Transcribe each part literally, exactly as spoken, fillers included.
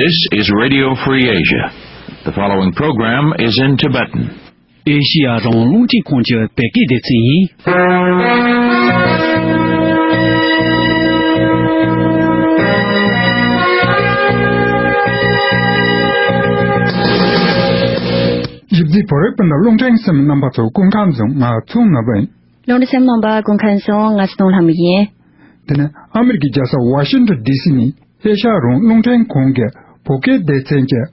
This is Radio Free Asia. The following program is in Tibetan. ཨེ་ཤི་ཡ་རང་དབང་རླུང་འཕྲིན་ཁང་གི་བོད་སྐད་སྡེ་ཚན་ཡིན། ཞིབ་འཇུག་བོད་རིག་པ་དང་རླུང་འཕྲིན་གསན་པ་རྣམ་པ་ཚོ་སྐུ་ཁམས་བཟང་། ང་ཚོང་ནོར་བུ་ཡིན། རླུང་འཕྲིན་གསན་པ་རྣམ་པ་སྐུ་ཁམས་བཟང་། ང་ཚོ་སྟོང་ལྷ་མོ་ཡིན། དེ་ནས་ཨ་མི་རི་ཀའི་རྒྱལ་ས་ཝ་ཤིང་ཊོན་ཌི་སི་ནས་ཨེ་ཤ་ཡ་རང་དབང་རླུང་འཕྲིན་ཁང་གི་བོད་སྐད་སྡེ་ཚན་གྱིས་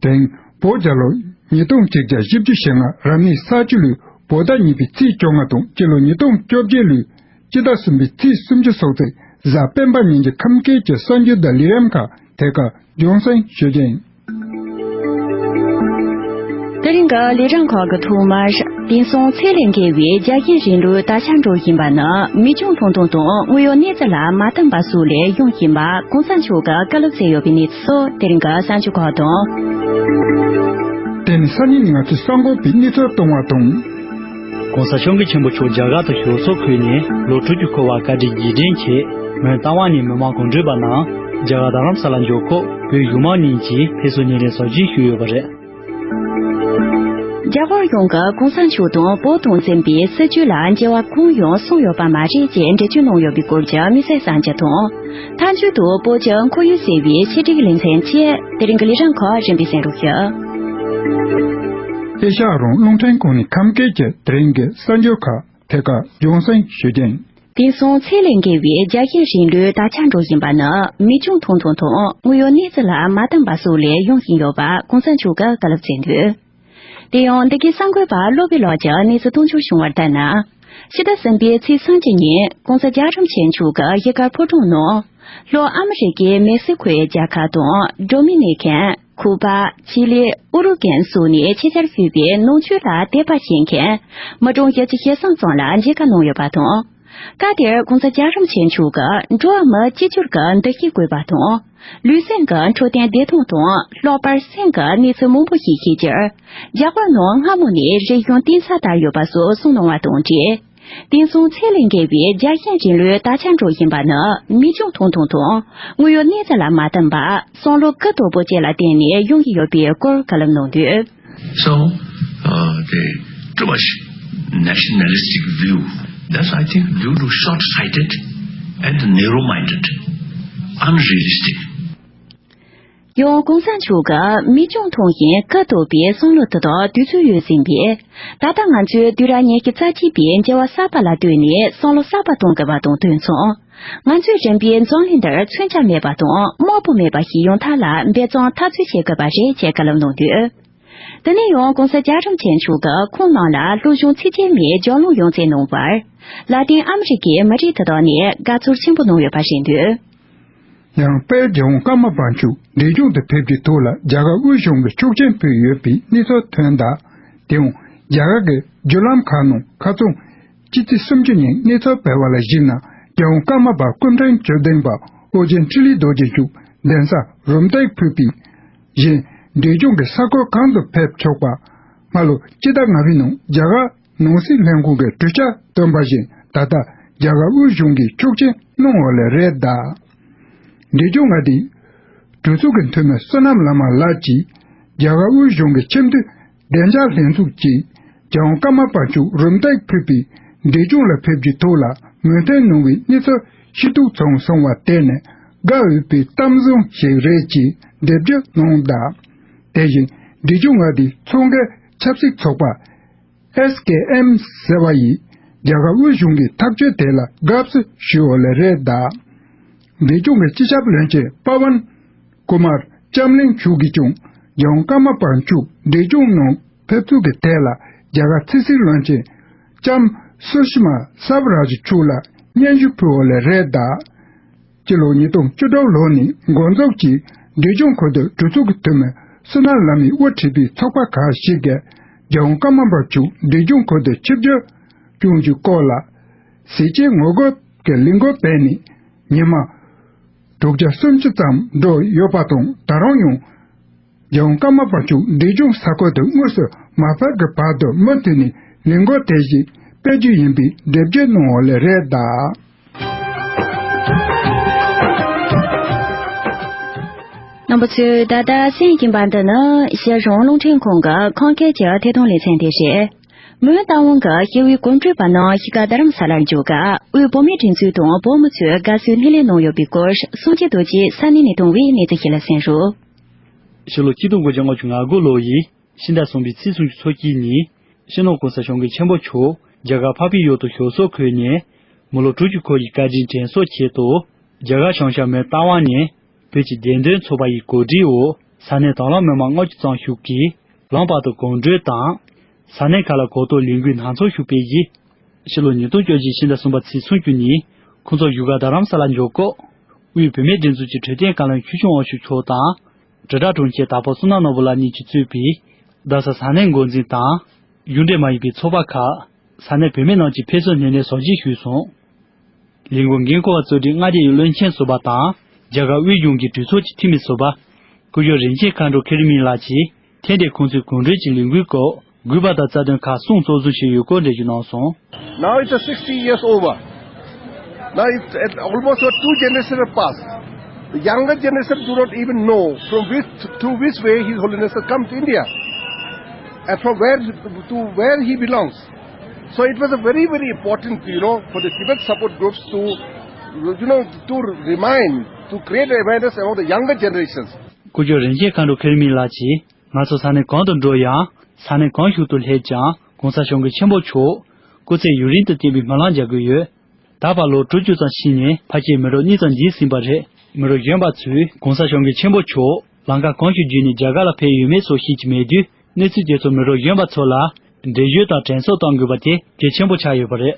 དེ་རིང་བོད་རྒྱལ་ལོ་ཉིས་སྟོང་ཆིག་བརྒྱ་བཞི་བཅུ་ཞེ་ལྔ་རབ་གནས་ས་བཅུ་ལོའི་བོད་ཟླ་གཉིས་པའི་ཚེས་བཅོ་ལྔ་དང་སྤྱི་ལོ་ཉིས་སྟོང་བཅོ་བརྒྱད་ལོའི་སྤྱི་ཟླ་གསུམ་པའི་ཚེས་སུམ་ཅུ་སོགས་ཚེས་གཟའ་སྤེན་པ་ཉིན་གྱི་ཁམས་སྐད་ཀྱི་གསར་འགྱུར་དང་ལས་རིམ་ཁག་ཐད་ཀར་རྒྱང་སྲིང་ཞུ་རྒྱུ་ཡིན། དེ་རིང་གི་ལས་རིམ་ཁག་གི་ཐོག་མར། དེང་སང་ཚད་ལས་བརྒལ་བའི་རྒྱལ་ཞེན་རིང་ལུགས་དར་ཁྱབ་འགྲོ་བཞིན་པ་ནི་མི་ཆུང་ཐུང་ཐུང་དང་དངོས་ཡོད་གནས་ཚུལ་ལ་མ་བསྟུན་པ་སོགས་ལས་ཡོང་བཞིན་པ་གོང་ས་མཆོག་གིས་བཀའ་སློབ་སྩལ་ཡོད་པའི་གནས་ཚུལ་སོགས་དེ་རིང་གི་གསར་འགྱུར་ཁག་དང་། དེ་ནི་སང་ཉིན་ང་ཚོས་གསར་འགོད་པའི་གནས་ཚུལ་གཏོང་བ་དང་། གོང་ས་སྐྱབས་མགོན་ཆེན་པོ་མཆོག་རྒྱ་གར་དུ་ཞབས་སོར་འཁོད་ནས་ལོ་དྲུག་ཅུ་འཁོར་བ་བཀའ་དྲིན་རྗེས་དྲན་ཆེད་མོན་རྟ་དབང་ནས་མི་མང་གང་འདྲ་པ་རྣམས་རྒྱ་གར་རྡ་རམ་ས་ལ་འབྱོར་སྐབས་བོད་གཞུང་མང་གཉིས་ཀྱིས་ཕེབས་བསུ་སྣེ་ལེན་གཟབ་རྒྱས་ཞུས་ཡོད་པ་རེད། རྒྱ་གར་ཡོངས་ཀྱི་གོང་ས་མཆོག་དང་བོད་དང་འཛིན་པའི་སྲིད་བྱུས་ལ་འགྱུར་བ་གང་ཡང་སོང་ཡོད་པ་མ་རེད་ཅེས་འགྲེལ་བརྗོད་གནང་ཡོད་པའི་སྐོར་གྱི་དམིགས་བསལ་གསར་འགྱུར་དང་། མཐའ་མཇུག་ཏུ་བོད་ཀྱི་ཁོར་ཡུག་ཟེར་བའི་ཆེད་སྒྲིག་ལེ་ཚན་བཅས་དེ་རིང་གི་ལས་རིམ་ཁག་རིམ་པས་གསན་རོགས་ཞུ། ཨེ་ཤ་ཡ་རང་དབང་རླུང་འཕྲིན་ཁང་ནས་ཁམས་སྐད་ཀྱི་དེ་རིང་གི་གསར་འགྱུར་ཁག་ཐད་ཀར་རྒྱང་སྲིང་ཞུ་རྒྱུ་ཡིན། དེང་སང་ཚད་ལས་བརྒལ་བའི་རྒྱལ་ཞེན་རིང་ལུགས་དར་ཁྱབ་འགྲོ་བཞིན་པ་ནི་མི་ཆུང་ཐུང་ཐུང་དང་དངོས་ཡོད་གནས་ཚུལ་ལ་མ་བསྟུན་པ་སོགས་ལས་ཡོང་བཞིན་ཡོད་པ་གོང་ས་མཆོག་གིས་བཀའ་སློབ་སྩལ་འདུག་དེ་ཡང་འདི་གའི་གསར་འགོད་པ་བློ་བྷེ་ལགས་ཀྱིས་གནས་ཚུལ་གཏོང་ཕྱོགས་བྱུང་བར་ལྟར་ན། ཕྱི་ཟླ་གསུམ་པའི་ཚེས་སུམ་ཅུ་ཉིན་གོང་ས་རྒྱལ་བ་རིན་པོ་ཆེ་མཆོག་གིས་གཞིས་སྒར་ཕོ་བྲང་ནང་། ལྷོ་ཨ་མི་རི་ཀའི་མེག་སི་ཁོའི་རྒྱལ་ཁབ་དང་ཌོ་མི་ནི་ཀན། ཁུ་པ། ཅི་ལི། ཨུ་རུ་གན་སོགས་ནས་ཆེད་བཅར་ཕུལ་བའི་ནང་ཆོས་ལ་དད་པ་བྱེད་མཁན་མི་གྲངས་བཞི་བཅུ་ཞེ་གསུམ་ཙམ་ལ་མཇལ་ཁ་གནང་ཡོད་པ་དང་། སྐབས་དེར་གོང་ས་རྒྱལ་བ་རིན་པོ་ཆེ་མཆོག་གིས་འགྲོ་བ་མི་གཅིག་གྱུར་གྱི་འདུ་ཤེས་དགོས་པ་དང་། ལུས་སེམས་ཀྱི་འཕྲོད་བསྟེན་བདེ་ཐང་དང་ལྷག་པར་སེམས་ཀྱི་གནས་ཚུལ་མང་པོ་ཞིག་ཤེས་རྒྱུར། རྒྱ་གར་ནང་སྔ་མོ་ནས་རིག་གཞུང་གཏིང་ཟབ་དར་ཡོད་པ་སོགས་གསུངས་གནང་བ་དང་འབྲེལ། དེང་སང་ཚད་ལས་བརྒལ་བའི་རྒྱལ་ཞེན་རིང་ལུགས་དར་ཁྱབ་འགྲོ་བཞིན་པ་ནི་མི་ཆུང་ཐུང་ཐུང་དང་དངོས་ཡོད་གནས་ཚུལ་ལ་མ་བསྟུན་པར་བསམ་བློ་གུ་དོག་པོ་བཅས་ལ་བརྟེན་ནས་ཡོང་གི་ཡོད་པའི་སྐོར་བཀའ་སློབ་གནང་དུས། So, uh, the too much nationalistic view, that's, I think, due to short-sighted and narrow-minded, unrealistic. ཡང་གོང་ས་མཆོག་གིས་མི་ཆུང་ཐུང་ཞིང་གུ་དོག་པའི་བསམ་བློ་དེ་དག་དུས་ཚོད་ཡོལ་ཟིན་པས། ད་ལྟ་ང་ཚོས་དུས་རབས་ཉི་ཤུ་རྩ་གཅིག་པའི་འགྱུར་བ་གསར་པ་ལ་ལྟོས་ནས་བསམ་བློ་གསར་པ་གཏོང་དགོས་པ་དང་དུས་མཚུངས། ང་ཚོས་རིམ་པས་འཛམ་གླིང་འདིར་མཚོན་ཆ་མེད་པ་དང་དམག་དཔུང་མེད་པ་ཞིག་ཡོང་ཐབས་ལ་འབད་བརྩོན་འཐབ་རྩོད་བྱེད་དགོས་པ་རེད་ཅེས་བཀའ་སློབ་གནང་དུས། དེ་ནས་ཡང་གོང་ས་རྒྱལ་བ་རིན་པོ་ཆེ་མཆོག་གིས་ཁོང་རྣམས་ལ་སློབ་སྦྱོང་ཚིག་བཅད་མའི་ལྗགས་ལུང་ཡང་རྩེ་གནང་བར། ལ་ཏིན་ཨ་མི་རི་ཀའི་མི་རིགས་དེ་དག་ནས་དགའ་ཚོར་ཆེན་པོ་གནང་ཡོད་པ་ཞིག་འདུག་ཡང་དཔལ་རྒྱལ་དབང་ཀརྨ་པ་མཆོག་འབྲས་ལྗོངས་དུ་ཕེབས་རྒྱུའི་ཐོག་ལ་རྒྱ་གར་དབུས་གཞུང་གིས་ཆོག་མཆན་ཕུལ་ཡོད་པའི་གནས་ཚུལ་ཐོན་གདའ། དེ་ཡང་རྒྱ་གར་གྱི་བརྒྱུད་ལམ་ཁག་ནང་ཁ་རྩང་སྤྱི་ཚེས་སུམ་ཅུ་ཉིན་གནས་ཚུལ་སྤེལ་བ་ལ་གཞིགས་ན། རྒྱལ་དབང་ཀརྨ་པ་སྐུ་ཕྲེང་བཅུ་བདུན་པ་ཨོ་རྒྱན་འཕྲིན་ལས་རྡོ་རྗེ་མཆོག་གདན་ས་རུམ་བཏེག་ཕུལ་བའི་བཞིན་འབྲས་ལྗོངས་ཀྱི་ས་ཁུལ་གང་དུ་ཕེབས་ཆོག་པ། སྔ་ལོ་སྤྱི་ཟླ་ལྔ་པའི་ནང་རྒྱ་གར་ནང་སྲིད་ལྷན་ཁང་གིས་གྲོས་འཆར་བཏོན་པ་བཞིན། ད་ལྟ་རྒྱ་གར་དབུས་གཞུང་གིས་ཆོག་མཆན་གནང་ཡོད་ལེ་རེད་གདའ། འབྲས་ལྗོངས་མངའ་སྡེའི་གྲོས་ཚོགས་ཀྱི་འཐུས་མི་བསོད་ནམས་བླ་མ་ལགས་ཀྱིས། རྒྱ་གར་དབུས་གཞུང་གི་ཆེས་མཐོའི་བདེ་འཇགས་ལྷན་ཚོགས་ཀྱིས་རྒྱལ་དབང་ཀརྨ་པ་མཆོག་རུམ་བཏེག་ཕུལ་བའི་འབྲས་ལྗོངས་ལ་ཕེབས་རྒྱུའི་ཐོག་ལ་མོས་མཐུན་གནང་བའི་གནས་ཚུལ་ཤེས་རྟོགས་བྱུང་སོང་བ་དེ་ནི་དགའ་འོས་པའི་གཏམ་བཟང་ཞིག་རེད་ཅེས་འགྲེལ་བརྗོད་གནང་གདའ། དེ་བཞིན་འབྲས་ལྗོངས་མངའ་སྡེའི་མཚོ་འགག་ཆབ་སྲིད་ཚོགས་པ། ཨེས་ཀེ་ཨེམ་ཟེར་བ་ཡིས་རྒྱ་གར་དབུས་གཞུང་གི་ཐག་གཅོད་དེ་ལ་དགའ་བསུ་ཞུས་ཡོད་ལེ་རེད་གདའ། འབྲས་ལྗོངས་ཀྱི་སྤྱི་ཁྱབ་བློན་ཆེན་པ་ཝན་ཀུ་མར་ལྕམ་གླིང་མཆོག་གིས་ཀྱང་རྒྱལ་དབང་ཀརྨ་པ་མཆོག་འབྲས་ལྗོངས་ནང་ཕེབས་ཚུལ་གྱི་ཐད་ལ་རྒྱ་གར་ཕྱི་སྲིད་བློན་ཆེན་ལྕམ་སུ་ཤི་མ་སབ་རཱ་ཇ་མཆོག་ལ་སྙན་ཞུ་ཕུལ་ཡོད་ལེ་རེད་གདའ། སྤྱི་ལོ་ཉིས་སྟོང་བཅུ་དྲུག་ལོ་ནས་འགོ་འཛུགས་ཀྱིས་འབྲས་ལྗོངས་ཁུལ་དུ་གྲོས་ཚོགས་ཀྱི་འཐུས་མི་བསོད་ནམས་བླ་མས་དབུ་ཁྲིད་པའི་ཚོགས་པ་ཁག་ཞིག་གིས་རྒྱལ་དབང་ཀརྨ་པ་མཆོག་འབྲས་ལྗོངས་ཁུལ་དུ་ཆིབས་བསྒྱུར་སྐྱོང་རྒྱུའི་སྐོར་ལ་གཟི་བརྗིད་ངོ་རྒོལ་གྱི་ལས་འགུལ་སྤེལ་ནས་ཉི་མ་དྲུག་བརྒྱ་སུམ་ཅུ་ཙམ་འགྲོ་ཡོད་པ་དང་། ད་རུང་ཡང་རྒྱལ་དབང་ཀརྨ་པ་མཆོག་འབྲས་ལྗོངས་ས་ཁུལ་དུ་དངོས་སུ་མ་ཕེབས་ཀྱི་བར་དུ་མུ་མཐུད་ནས་ལས་འགུལ་དེ་བཞིན་སྤེལ་རྒྱུ་ཡིན་པའི་འགྲེལ་བརྗོད་གནང་ཡོད་ལེ་རེད་གདའ། རྣམ་པ་ཚོས་ད་ལྟ་གསན་གྱིན་པ་འདི་ནི་ཨེ་ཤེ་ཡ་རང་དབང་རླུང་འཕྲིན་ཁང་གི་ཁམས་སྐད་ཀྱི་ཐད་གཏོང་ལེ་ཚན་དེ་རེད། མོན་རྟ་དབང་གི་ཞི་བའི་གོམ་བགྲོད་པ་རྣམས་གཞིས་ཀ་རྡ་རམ་ས་ལར་འཇུག་སྐབས་དབུས་བུད་མེད་སྒྲིག་འཛུགས་དང་བུ་མོ་ཚོས་དགའ་བསུའི་སྣེ་ལེན་གནང་ཡོད་པའི་སྐོར་སངས་རྒྱས་རྡོ་རྗེས་ས་གནས་ནས་བཏང་བའི་གནས་ཚུལ་ཞིག་ལ་གསན་རོགས། ཕྱི་ལོ་ཆིག་སྟོང་དགུ་བརྒྱ་ལྔ་བཅུ་ང་དགུ་ལོ་ཡི་ཕྱི་ཟླ་གསུམ་པའི་ཚེས་སུམ་ཅུ་ཚོ་གཅིག་ཉིན། སྤྱི་ནོར་༸གོང་ས་༸སྐྱབས་མགོན་ཆེན་པོ་མཆོག་རྒྱ་གར་འཕགས་པའི་ཡུལ་དུ་ཞབས་སོར་འཁོད་ནས། མི་ལོ་དྲུག་ཅུ་འཁོར་བའི་བཀའ་དྲིན་དྲན་གསོ་ཆེད་དུ། རྒྱ་གར་བྱང་ཤར་མོན་རྟ་དབང་ནས་བོད་ཀྱི་བདེན་དོན་ཚོགས་པ་ཡི་གོ་སྒྲིག་འོག་ས་གནས་དྭང་བླངས་མི་མང་ལྔ་བཅུ་ཙམ་ཞིག་གིས་ལམ་བར་དུ་གོམ་བགྲོད་དང་། ས་གནས་ཁག་ལ་གོ་རྟོགས་ལས་འགུལ་སྣ་ཚོགས་ཤིག་སྤེལ་རྗེས། ཕྱི་ལོ་ཉིས་སྟོང་བཅོ་བརྒྱད་ཕྱི་ཟླ་གསུམ་པ་ཚེས་སུམ་ཅུ་ཉིན་ཁོང་ཚོ་བཞུགས་སྒར་རྡ་རམ་ས་ལ་འབྱོར་སྐབས། དབུས་བུད་མེད་སྒྲིག་འཛུགས་ཀྱི་འཕྲོད་བསྟེན་བཀའ་བློན་ཆོས་སྐྱོང་དབང་ཕྱུག་མཆོག་དང་། དྲིལ་བསྒྲགས་དྲུང་ཆེ་དྭགས་པོ་བསོད་ནམས་ནོར་བུ་ལགས་གཉིས་ཀྱིས་གཙོས་པའི་རྡ་ས་ས་གནས་འགོ་འཛིན་དང་། གཞུང་འབྲེལ་མ་ཡིན་པའི་ཚོགས་པ་ཁག་ས་གནས་བུད་མེད་རྣམས་ཀྱིས་ཕེབས་བསུ་སྣེ་ལེན་གཟབ་རྒྱས་ཞུས་སོང་། ལས་འགུལ་འགན་འཁུར་བ་གཙོ་སྒྲིག་མངའ་སྡེ་ཡི་བློན་ཆེན་ཟུར་པ་དང་། རྒྱ་གར་དབུས་གཞུང་གི་གྲོས་ཚོགས་ཀྱི་འཐུས་མི་ཟུར་པ། སྐུ་ཞབས་རིན་ཆེན་མཁའ་འགྲོ་ཁེ་རི་མི་ལགས་ཀྱིས། ཐེངས་འདིའི་ཁོང་ཚོའི་གོམ་བགྲོད་ཀྱི་ལས་འགུལ་སྐོར་དགོས་པ་དང་རྩ་དོན་ཁག་གསུམ་གཙོ་བཟུང་བྱས་ཡོད་སྐོར་འགྲེལ་བརྗོད་གནང་སོང་། Now it's a sixty years over. Now it's at almost about two generations have passed. The younger generation do not even know from which, through which way His Holiness has come to India and from where to where he belongs. So it was a very, very important, you know, for the Tibet support groups to, you know, to remind, to create awareness among the younger generations. སྐུ་ཞབས་རིན་ཆེན་མཁའ་འགྲོ་ཁེ་རི་མི་ལགས་ཀྱིས། ང་ཚོ་ས་གནས་གང་དུ་འགྲོ་ཡང་། ས་གནས་གང་ཞིག་ཏུ་སླེབས་ཀྱང་། ༸གོང་ས་༸སྐྱབས་མགོན་ཆེན་པོ་མཆོག་སྐུ་ཚེ་ཡུན་རིང་དུ་བརྟན་པའི་སྨོན་ལམ་རྒྱག་གི་ཡོད། ད་བར་ལོ་དྲུག་ཅུ་ཙམ་ཕྱིན་ནས་ཕལ་ཆེར་མི་རབས་གཉིས་ཙམ་འདས་ཟིན་པ་རེད། མི་རབས་གཞོན་པ་ཚོས་༸གོང་ས་༸སྐྱབས་མགོན་ཆེན་པོ་མཆོག་ལམ་ཁ་གང་ཞིག་བརྒྱུད་ནས་རྒྱ་གར་ལ་ཕེབས་ཡོད་མེད་སོགས་ཤེས་ཀྱི་མེད་དུས། གནས་ཚུལ་དེ་ཚོ་མི་རབས་གཞོན་པ་ཚོ་ལ་འགྲེལ་བརྗོད་དང་དྲན་གསོ་གཏང་དགོས་པ་དེ་གལ་ཆེན་པོ་ཆགས་ཡོད་པ་རེད།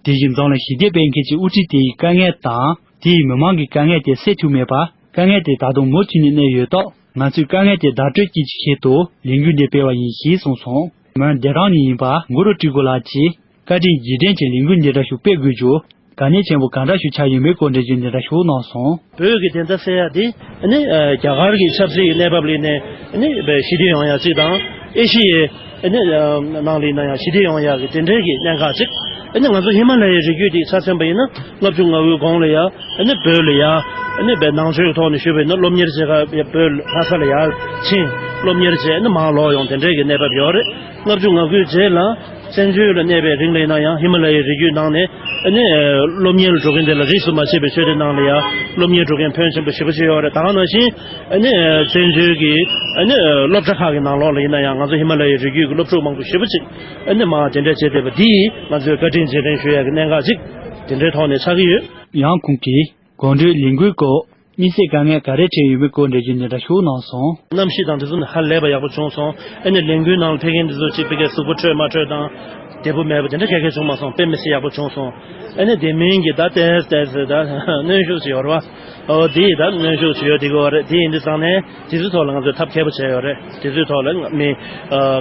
དེ་བཞིན་འཛམ་གླིང་ཞི་བདེ་སྤེལ་མཁན་གྱི་དབུ་ཁྲིད་དེ་ཡི་དཀའ་ངལ་དང་། དེ་ཡི་མི་མང་གི་དཀའ་ངལ་དེ་སེལ་ཐུབ་མེད་པར། དཀའ་ངལ་དེ་ད་དུང་མུ་མཐུད་ནས་གནས་ཡོད་སྟབས། ང་ཚོས་དཀའ་ངལ་དེ་བརྡ་སྤྲོད་བྱེད་ཀྱི་ཆེད་དུ་ལས་འགུལ་འདི་སྤེལ་བ་ཡིན་ཞེས་གསུངས་སོང་། མོན་བདེ་ཐང་ནས་ཡིན་པ་གུ་རུ་ཀྲི་གུ་ལགས་ཀྱིས། བཀའ་དྲིན་རྗེས་དྲན་གྱི་ལས་འགུལ་འདི་འདྲ་ཞིག་སྤེལ་དགོས་རྒྱུ། དགའ་གནད་ཆེན་པོ་གང་འདྲ་ཞིག་ཆགས་ཡོད་མེད་སྐོར་འགྲེལ་བརྗོད་འདི་འདྲ་ཞིག་གནང་སོང་། བོད་ཀྱི་བདེན་མཐའ་གསལ་ཡག་འདི། ཨ་ནི་ཨ་རྒྱ་གར་གྱི་ཆབ་སྲིད་ཀྱི་གནས་བབ་ལ་ནས་ཨ་ནི་ཞི་བདེ་ཡོང་ཡག་ཅིག་དང་། ཨེ་ཤི་ཡའི་ཨ་ནི་ཨ་ནང་ལ་ཡིན་ན་ཡང་ཞི་བདེ་ཡོང་ཡག་གི་དེ་འདྲའི་གི་གནད་འགག་ཅིག་ཨ་ནི་ང་ཚོ་ཧི་མ་ལ་ཡའི་རི་རྒྱུད་འདི་ཆ་མཚོན་པ་ཡིན་ན་ལྔ་བཅུ་ང་དགུའི་གོང་ལ་ཡ། ཨ་ནི་བོད་ལ་ཡ། ཨ་ནི་བོད་ནང་ཆོས་ཀྱི་ཐོག་ནས་ཞུས་པ་ཡིན་ན་སློབ་གཉེར་བྱེད་ག་ཡ་བོད་ལྷ་ས་ལ་ཡ་ཕྱིན། སློབ་གཉེར་བྱས་ཨ་ནི་མར་ལོག་ཡོང་དེ་འདྲའི་གི་གནས་བབ་ཡོད་རེད། ལྔ་བཅུ་ང་དགུའི་རྗེས་ལ། བཙན་བྱོལ་ལ་གནས་པའི་རིང་ལ་ཡིན་ན་ཡང་ཧི་མ་ལ་ཡའི་རི་རྒྱུད་ནང་ནས་ཨ་ནི་སློབ་གཉེར་འགྲོ་མཁན་དེ་ལ་རིས་སུ་མ་ཆད་པའི་ཆོས་སྡེ་ནང་ལ་ཡང་སློབ་གཉེར་འགྲོ་མཁན་ཕོན་ཆེན་པོ་ཞེ་པོ་ཅིག་ཡོད་རེད། ད་ག་ནང་བཞིན་ཨ་ནི་བཙན་བྱོལ་གྱི་ཨ་ནི་སློབ་གྲྭ་ཁག་གི་ནང་ལོགས་ལ་ཡིན་ན་ཡང་ང་ཚོ་ཧི་མ་ལ་ཡའི་རི་རྒྱུད་ཀྱི་སློབ་ཕྲུག་མང་པོ་ཞེ་པོ་ཅིག་ཨ་ནི་མར་དེ་འདྲ་བྱས་བསྡད་པ་འདིས་ང་ཚོས་བཀའ་དྲིན་རྗེས་དྲན་ཞུ་ཡག་གི་གནད་འགག་ཅིག་དེ་འདྲའི་ཐོག་ནས་ཆགས་ཀྱི་ཡོད། ཡང་ཁོང་གིས། གོམ་བགྲོད་ལས་འགུལ་སྐོར་དམིགས་བསལ་དཀའ་ངལ་ག་རེ་འཕྲད་ཡོད་མེད་སྐོར་འགྲེལ་བརྗོད་འདི་འདྲ་ཞུ་གནང་སོང་། གནམ་གཤིས་དང་དེ་ཚོ་ནི་ཧ་ལས་པ་ཡག་པོ་བྱུང་སོང་། ཨ་ནི་ལས་འགུལ་ནང་ལ་ཕེབས་མཁན་དེ་ཚོ་གཅིག་པའི་གའི་གཟུགས་པོ་འཕྲོད་མ་འཕྲོད་དང་། བདེ་པོ་མེད་པོ་དེ་འདྲ་ག་གེ་བྱུང་མ་སོང་། དཔེ་མི་སྲིད་ཡག་པོ་བྱུང་སོང་། ཨ་ནི་དེ་མིན་གྱི་ད་ཏོག་ཙམ་ཏོག་ཙམ་ད་གནོན་ཤུགས་ཤིག་ཡོད་རེད་བ། ཨོ་དེ་ཡི་ད་གནོན་ཤུགས་ཤིག་ཡོད་དེ་གོ་རེད། དེ་ཡིན་དུས་ཙང་ནས་དེ་ཚོའི་ཐོག་ལ་ང་ཚོས་ཐབས་མཁས་པོ་བྱས་ཡོད་རེད། དེ་ཚོའི་ཐོག་ལ་མི་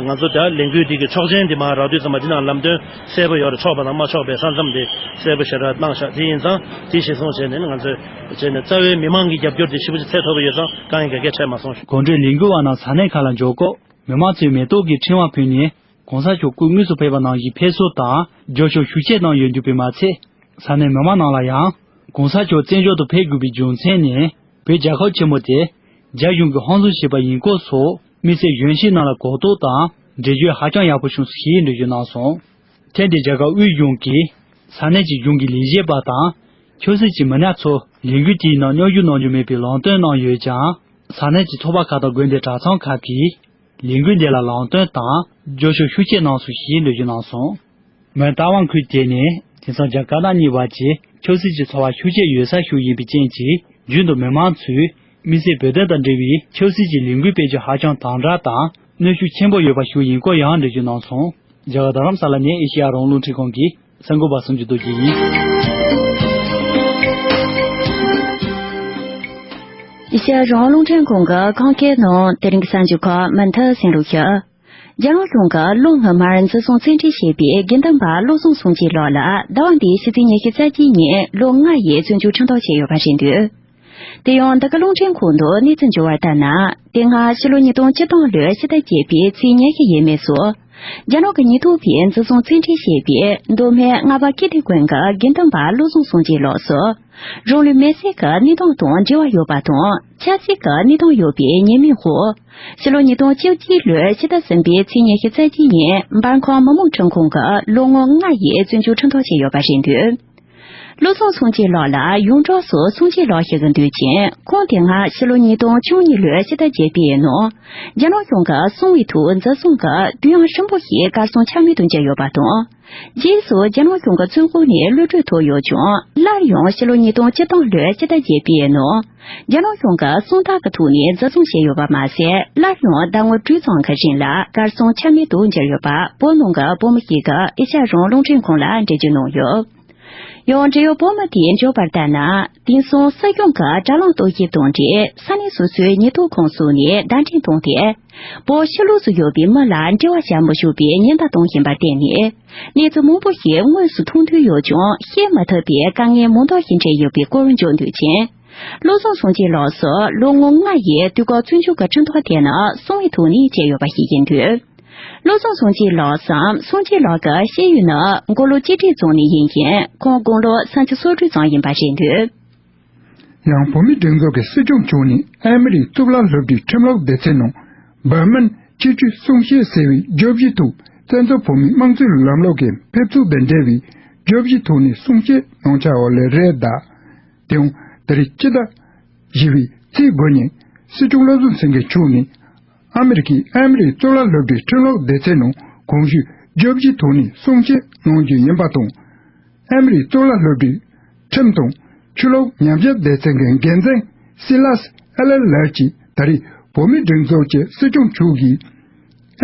ང་ཚོ་ད་ལས་འགུལ་འདི་གི་ཆོག་མཆན་འདི་མར་རག་དུས་ཙམ་པ་འདི་ནང་ལམ་སྟོན་གསལ་པོ་ཡོད་རེད། ཆོག་པ་དང་མ་ཆོག་པའི་ས་མཚམས་དེ་གསལ་པོ་ཞེ་དྲག་གནང་ཤག་དེ་ཡིན་ཙང་དེ་གཞིར་བཟུང་བྱས་ནས་ང་ཚོས་བྱས་ནས་རྩ་བའི་མི་མང་གི་རྒྱབ་སྐྱོར་དེ་ཞེ་པོ་ཅིག་ཚད་མཐོ་པོ་ཡོད་ཙང་དཀའ་ངལ་ག་གེ་འཕྲད་མ་སོང་། གོམ་བགྲོད་ལས་འགུལ་བ་རྣམས་ས་གནས་ཁག་ལ་འབྱོར་སྐབས་མི་མང་ཚོས་མེ་ཏོག་གི་ཕྲེང་བ་ཕུལ་ནས་༸གོང་ས་མཆོག་སྐུ་དངོས་སུ་ཕེབས་པ་ནང་བཞིན་ཕེབས་བསུ་དང་རྒྱབ་སྐྱོར་ཤུགས་ཆེ་གནང་ཡོད་འདུག་པས་མ་ཚད། ས་གནས་མི་མང་རྣམས་ལ་ཡང་༸གོང་ས་མཆོག་བཙན་བྱོལ་དུ་ཕེབས་དགོས་པའི་རྒྱུ་མཚན་ནི་བོད་རྒྱལ་ཁབ་ཆེན་མོ་དེ་རྒྱ་གཞུང་གིས་ཧམ་བཟུང་བྱས་པ་ཡིན་སྐོར་སོགས་དམིགས་བསལ་གཞོན་སྐྱེས་རྣམས་ལ་གོ་རྟོགས་དང་འགྲེལ་བརྗོད་ཧ་ཅང་ཡག་པོ་བྱུང་སོང་ཞེས་འགྲེལ་བརྗོད་གནང་སོང་། ཐེངས་འདིར་རྒྱ་གར་དབུས་གཞུང་གིས་ས་གནས་ཀྱི་གཞུང་གི་ལས་བྱེད་པ་དང་ཆབ་སྲིད་ཀྱི་མི་སྣ་ཚོ་ལས་འགུལ་དེའི་ནང་མཉམ་ཞུགས་གནང་རྒྱུ་མེད་པའི་ལམ་སྟོན་གནང་ཡོད་ཀྱང་། ས་གནས་ཀྱི་ཚོགས་པ་ཁག་དང་དགོན་སྡེ་གྲྭ་ཚང་ཁག་གིས་ལས་འགུལ་འདི་ལ་ལམ་སྟོན་དང་རྒྱབ་སྐྱོར་ཤུགས་ཆེ་གནང་སོང་ཞེས་འགྲེལ་བརྗོད་གནང་སོང་། མོན་རྟ་དབང་ཁུལ་དེ་ནི་དེང་སང་རྒྱ་དཀར་ནག་གཉིས་བར་གྱི་ཆབ་སྲིད་ཀྱི་ཚོར་བ་ཤུགས་ཆེ་ཡོད་ས་ཞིག་ཡིན་པའི་རྐྱེན་གྱིས། རྒྱུན་དུ་མི་མང་ཚོས་དམིགས་བསལ་བོད་དོན་དང་འབྲེལ་བའི་ཆབ་སྲིད་ཀྱི་ལས་འགུལ་སྤེལ་རྒྱུར་ཧ་ཅང་དམ་དྲག་དང་གནོན་ཤུགས་ཆེན་པོ་ཡོད་པ་ཞིག་ཡིན་སྐོར་ཡང་འགྲེལ་བརྗོད་གནང་སོང་། རྒྱ་གར་རྡ་རམ་ས་ལ་ནས་ཨེ་ཤེ་ཡ་རང་དབང་རླུང་འཕྲིན་ཁང་གི་གསར་འགོད་པ་སུམ་ཅུ་རྡོ་རྗེ་ཡིན། ཨེ་ཤེ་ཡ་རང་དབང་རླུང་འཕྲིན་ཁང་གི་ཁམས་སྐད་ནང་དེ་རིང་གི་གསར་འགྱུར་ཁག་མུ་མཐུད་གསན་རོགས་ཞུ། རྒྱལ་བ་ལྷུན་གྱིས་ལོ་སྔོན་མར་འཛིན་བཟུང་བཙན་ཁྲིད་བྱས་པའི་དགེ་འདུན་པ་བློ་བཟང་སེང་གེ་ལགས་ལ་ཟླ་བ་འདིའི་ཕྱི་ཚེས་ཉི་ཤུ་རྩ་གཅིག་ཉིན་ལོ་ལྔ་ཡི་བཙོན་འཇུག་ཁྲིམས་ཐག་བཅད་ཡོད་པ་རེད་འདུག་དེ་ཡང་འདི་ག་རླུང་འཕྲིན་ཁང་དུ་གནས་ཚུལ་འབྱོར་བ་ལྟར་ན། དེ་སྔ་ཕྱི་ལོ་ཉིས་སྟོང་བཅུ་སྟོང་ལོའི་ཕྱི་ཟླ་བརྒྱད་པའི་ཚེས་ཉི་ཤུ་ཡས་མས་སུ། རྒྱ་ནག་གི་ཉེན་རྟོག་པས་འཛིན་བཟུང་བཙན་ཁྲིད་བྱས་པའི་མདོ་སྨད་རྔ་བ་ཀིརྟི་དགོན་གྱི་དགེ་འདུན་པ་བློ་བཟང་སངས་རྒྱས་ལགས་སུ། རང་ལུས་མེར་སྲེག་གི་གནས་སྟངས་དང་འབྲེལ་བ་ཡོད་པ་དང་། ཆབ་སྲིད་ཀྱི་གནས་སྟངས་ཡོད་པའི་ཉེས་མིང་འོག་ཕྱི་ལོ་ཉིས་སྟོང་བཅུ་གཅིག་ལོའི་ཕྱི་ཟླ་གསུམ་པའི་ཚེས་ཉི་ཤུ་རྩ་གཅིག་ཉིན་འབར་ཁམས་མི་དམངས་ཁྲིམས་ཁང་གིས་ལོ་ངོ་ལྔ་ཡི་བཙོན་འཇུག་ཁྲིམས་ཐག་བཅད་ཡོད་པ་རེད་འདུག་བློ་བཟང་སངས་རྒྱས་ལགས་ལ་ཡོངས་གྲགས་སུ་སངས་རྒྱས་ལགས་ཞེས་ཀྱི་འདུག་ཅིང་། ཁོང་དེ་སྔ་ཕྱི་ལོ་ཉིས་སྟོང་བཅུ་གཉིས་ལོའི་ཕྱི་ཟླ་བརྒྱད་པའི་ནང་རྒྱ་ནག་གཞུང་གིས་གསང་བའི་ཐོག་འཛིན་བཟུང་གིས་དུས་ཡུན་ཧྲིལ་པོ་ཞིག་གར་སོང་ཆ་མེད་དུ་གྱུར་ཡོད་པ་དང་། རྗེས་སུ་རྒྱ་ནག་གཞུང་གི་བཙོན་འོག་ནས་གློད་གྲོལ་ཐོབ་ཡོད་ཀྱང་། སླར་ཡང་ཕྱི་ལོ་ཉིས་སྟོང་བཅུ་སྟོང་ལོའི་ཕྱི་ཟླ་བརྒྱད་པའི་ནང་རྒྱ་ནག་གཞུང་གིས་གསང་རྟགས་ཀྱི་ཐོག་ནས་འཛིན་བཟུང་བྱས་ཡོད་པ་མ་ཟད། སླར་ཡང་ཟླ་ངོ་དྲུག་ཙམ་གྱི་རིང་ལ་གར་སོང་ཆ་མེད་དུ་གྱུར་ཡོད་པ། བོད་ནང་གི་བོད་མི་ཞིག་གིས་ཨེ་ཤ་ཡ་རང་དབང་རླུང་འཕྲིན་ཁང་ལ་འགྲེལ་བརྗོད་གནང་ཡོད། ཡང་འབྲེལ་ཡོད་བོད་མི་དེས་བརྗོད་པར་ལྟར་ན། དེང་སང་སྲིད་སྐྱོང་གི་དྲ་ལམ་རྟོག་ཞིབ་དང་འབྲེལ་ས་གནས་སོ་སོའི་ཉེན་རྟོག་ཁང་སོགས་ནས་བརྡ་འཕྲིན་བཏང་སྟེ། བོད་ཕྱི་ལོགས་སུ་ཡོད་པའི་མི་ལ་འབྲེལ་བ་བྱ་མི་ཆོག་པའི་ཉེན་བརྡ་བཏང་བཞིན་པར་བརྟེན་ནས། གནས་ཚུལ་མང་པོ་ཞིག་དངོས་སུ་མཐོང་ཐོས་ཡོད་ཀྱང་། བཤད་མ་ཐུབ་པའི་དཀའ་ངལ་མང་དག་ཞིག་འཕྲད་ཡོད་པའི་སྐོར་བརྗོད་འདུག་ཅིང་། བློ་བཟང་སངས་རྒྱས་ལགས་སུ་ལོ་ངོ་ལྔ་ཡི་དུས་བཀག་བཙོན་འཇུག་གི་ཁྲིམས་ཐག་དེ་ནི་གསང་བའི་ཐོག་ནས་བཅད་ཡོད་པ་ཞིག་ཡིན་དུས། བློ་བཟང་སངས་རྒྱས་ལགས་སམ། སངས་རྒྱས་ལགས་ཀྱི་སྐྱེས་ཡུལ་ནི་མགོ་ལོག་གཅིག་སྒྲིལ་རྫོང་ནས་ཡིན་ཞིང་། ཁོང་དགུང་ལོ་སུམ་ཅུ་སོ་དྲུག་ཙམ་ཡིན་པ་རེད་འདུག་ཡང་བོད་མིའི་སྒྲིག་འཛུགས་ཀྱི་སྲིད་སྐྱོང་མཆོག་ནས་ཨ་མི་རིའི་གཙུག་ལག་སློབ་གྲྭའི་ཁྲིམས་ལུགས་སྡེ་ཚན་ནང་བར་མན་ཆེད་སྤྱོད་གསུང་བཤད་ཟེར་བའི་བརྗོད་གཞིའི་ཐོག་བཙན་འཛུལ་བོད་མིའི་དམངས་གཙོའི་ལམ་ལུགས་ཀྱི་ཕེབས་བསུ་དང་འབྲེལ་བའི་བརྗོད་གཞིའི་ཐོག་ནས་གསུང་བཤད་གནང་འཆར་བ་ལས་རེད་གདའ། དེའང་ད་རེས་སྤྱི་ཟླ་བཞི་པའི་ཚེས་དགུ་ཉིན་སྲིད་སྐྱོང་བློ་བཟང་སེང་གེ་མཆོག་ནས། ཨ་མི་རི་ཀའི་ཨ་མི་རིའི་གཙུག་ལག་སློབ་གྲྭའི་ཁྲིམས་ལུགས་སྡེ་ཚན་ནང་གོང་ཞུས་བརྗོད་གཞིའི་ཐོག་ནས་གསུང་བཤད་གནང་རྒྱུ་ཡིན་པ་དང་། ཨ་མི་རིའི་གཙུག་ལག་སློབ་གྲྭའི་ཁྲིམས་དང་ཆོས་ལུགས་ཉམས་ཞིབ་སྡེ་ཚན་གྱི་འགན་འཛིན་སི་ལཱས་ཨེ་ལེ་ལགས་ཀྱིས་ད་རེས་བོད་མིའི་སྒྲིག་འཛུགས་ཀྱི་སྲིད་སྐྱོང་མཆོག་གིས།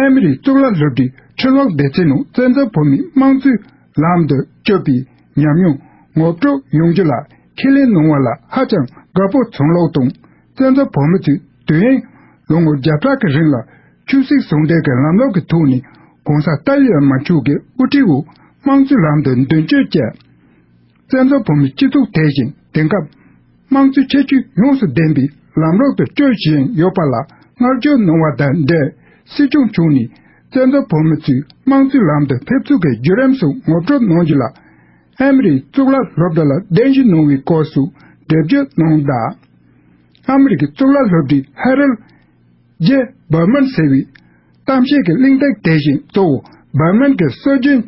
ཨ་མི་རིའི་གཙུག་ལག་སློབ་གྲྭའི་ཁྲིམས་ལུགས་སྡེ་ཚན་ནང་བཙན་འཛུལ་བོད་མིའི་དམངས་གཙོའི་ལམ་དུ་བསྐྱོད་པའི་ཉམས་མྱོང་ངོ་སྤྲོད་ཡོང་རྒྱུ་ལ་ཁས་ལེན་གནང་བ་ལ་ཧ་ཅང་དགའ་པོ་བྱུང་ལུགས་དང་། བཙན་འཛུལ་བོད་མི་ཚོས་དུས་ཡུན་ལོ་ངོ་བརྒྱ་ཕྲག་གི་རིང་ལ་ཆོས་སྲིད་ཟུང་འབྲེལ་གྱི་ལམ་ལུགས་ཀྱི་ཐོག་ནས་གོང་ས་ཏཱ་ལའི་བླ་མ་མཆོག་གི་དབུ་ཁྲིད་འོག་དམངས་གཙོའི་ལམ་དུ་མདུན་སྐྱོད་བྱས། བཙན་འཛུལ་བོད་མིའི་སྤྱི་ཚོགས་དེ་བཞིན་དེང་སྐབས་དམངས་གཙོའི་ཁྱད་ཆོས་ཡོངས་སུ་ལྡན་པའི་ལམ་ལུགས་སུ་བསྐྱོད་བཞིན་ཡོད་པ་ལ་བསྔགས་བརྗོད་གནང་བ་དང་འབྲེལ། སྲིད་སྐྱོང་མཆོག་ནས་བཙན་འཛུལ་བོད་མི་ཚོས་དམངས་གཙོའི་ལམ་དུ་ཕེབས་ཚུལ་གྱི་བརྒྱུད་རིམ་སོགས་ངོ་སྤྲོད་གནང་རྒྱུ་ལ། ཨ་མི་རིའི་གཙུག་ལག་སློབ་གྲྭ་ལ་གདན་ཞུ་གནང་བའི་སྐབས་སུ་འགྲེལ་བརྗོད་གནང་གདའ། ཨ་མི་རི་ཀའི་གཙུག་ལག་སློབ་གྲྭའི་ཧེ་རལ་ཇེ་བར་མན་ཟེར་བའི་གཏམ་བཤད་ཀྱི་གླེང་སྟེགས་དེ་བཞིན་གཙོ་བོ་བར་མན་གྱི་སྲོལ་རྒྱུན་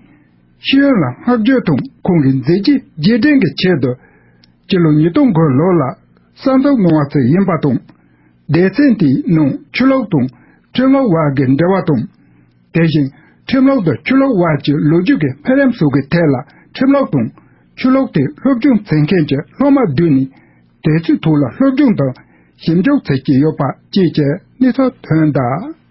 ཤེས་ཡོན་ལ་བསྔགས་བརྗོད་དང་ཁོང་གི་མཛད་རྗེས་རྗེས་དྲན་གྱི་ཆེད་དུ། སྤྱི་ལོ་ཉིས་སྟོང་དགུ་ལོ་ལ་གསར་འཛུགས་གནང་བ་ཚོ་ཡིན་པ་དང་། སྡེ་ཚན་དེའི་ནང་ཆོས་ལུགས་དང་ཁྲིམས་ལུགས་དབར་གྱི་འབྲེལ་བ་དང་། དེ་བཞིན་ཁྲིམས་ལུགས་དང་ཆོས་ལུགས་དབར་གྱི་ལོ་རྒྱུས་ཀྱི་འཕེལ་རིམ་སོགས་ཀྱི་ཐད་ལ། ཁྲིམས་ལུགས་དང་ཆོས་ལུགས་དེ་སློབ་སྦྱོང་མཛད་མཁན་གྱི་སློབ་མ་བསྡུས་ནས། དེ་ཚོའི་ཐོག་ལ་སློབ་སྦྱོང་དང་ཞིབ་འཇུག་མཛད་ཀྱི་ཡོད་པ་བཅས་ཀྱི་གནས་ཚུལ་ཐོན་གདའ།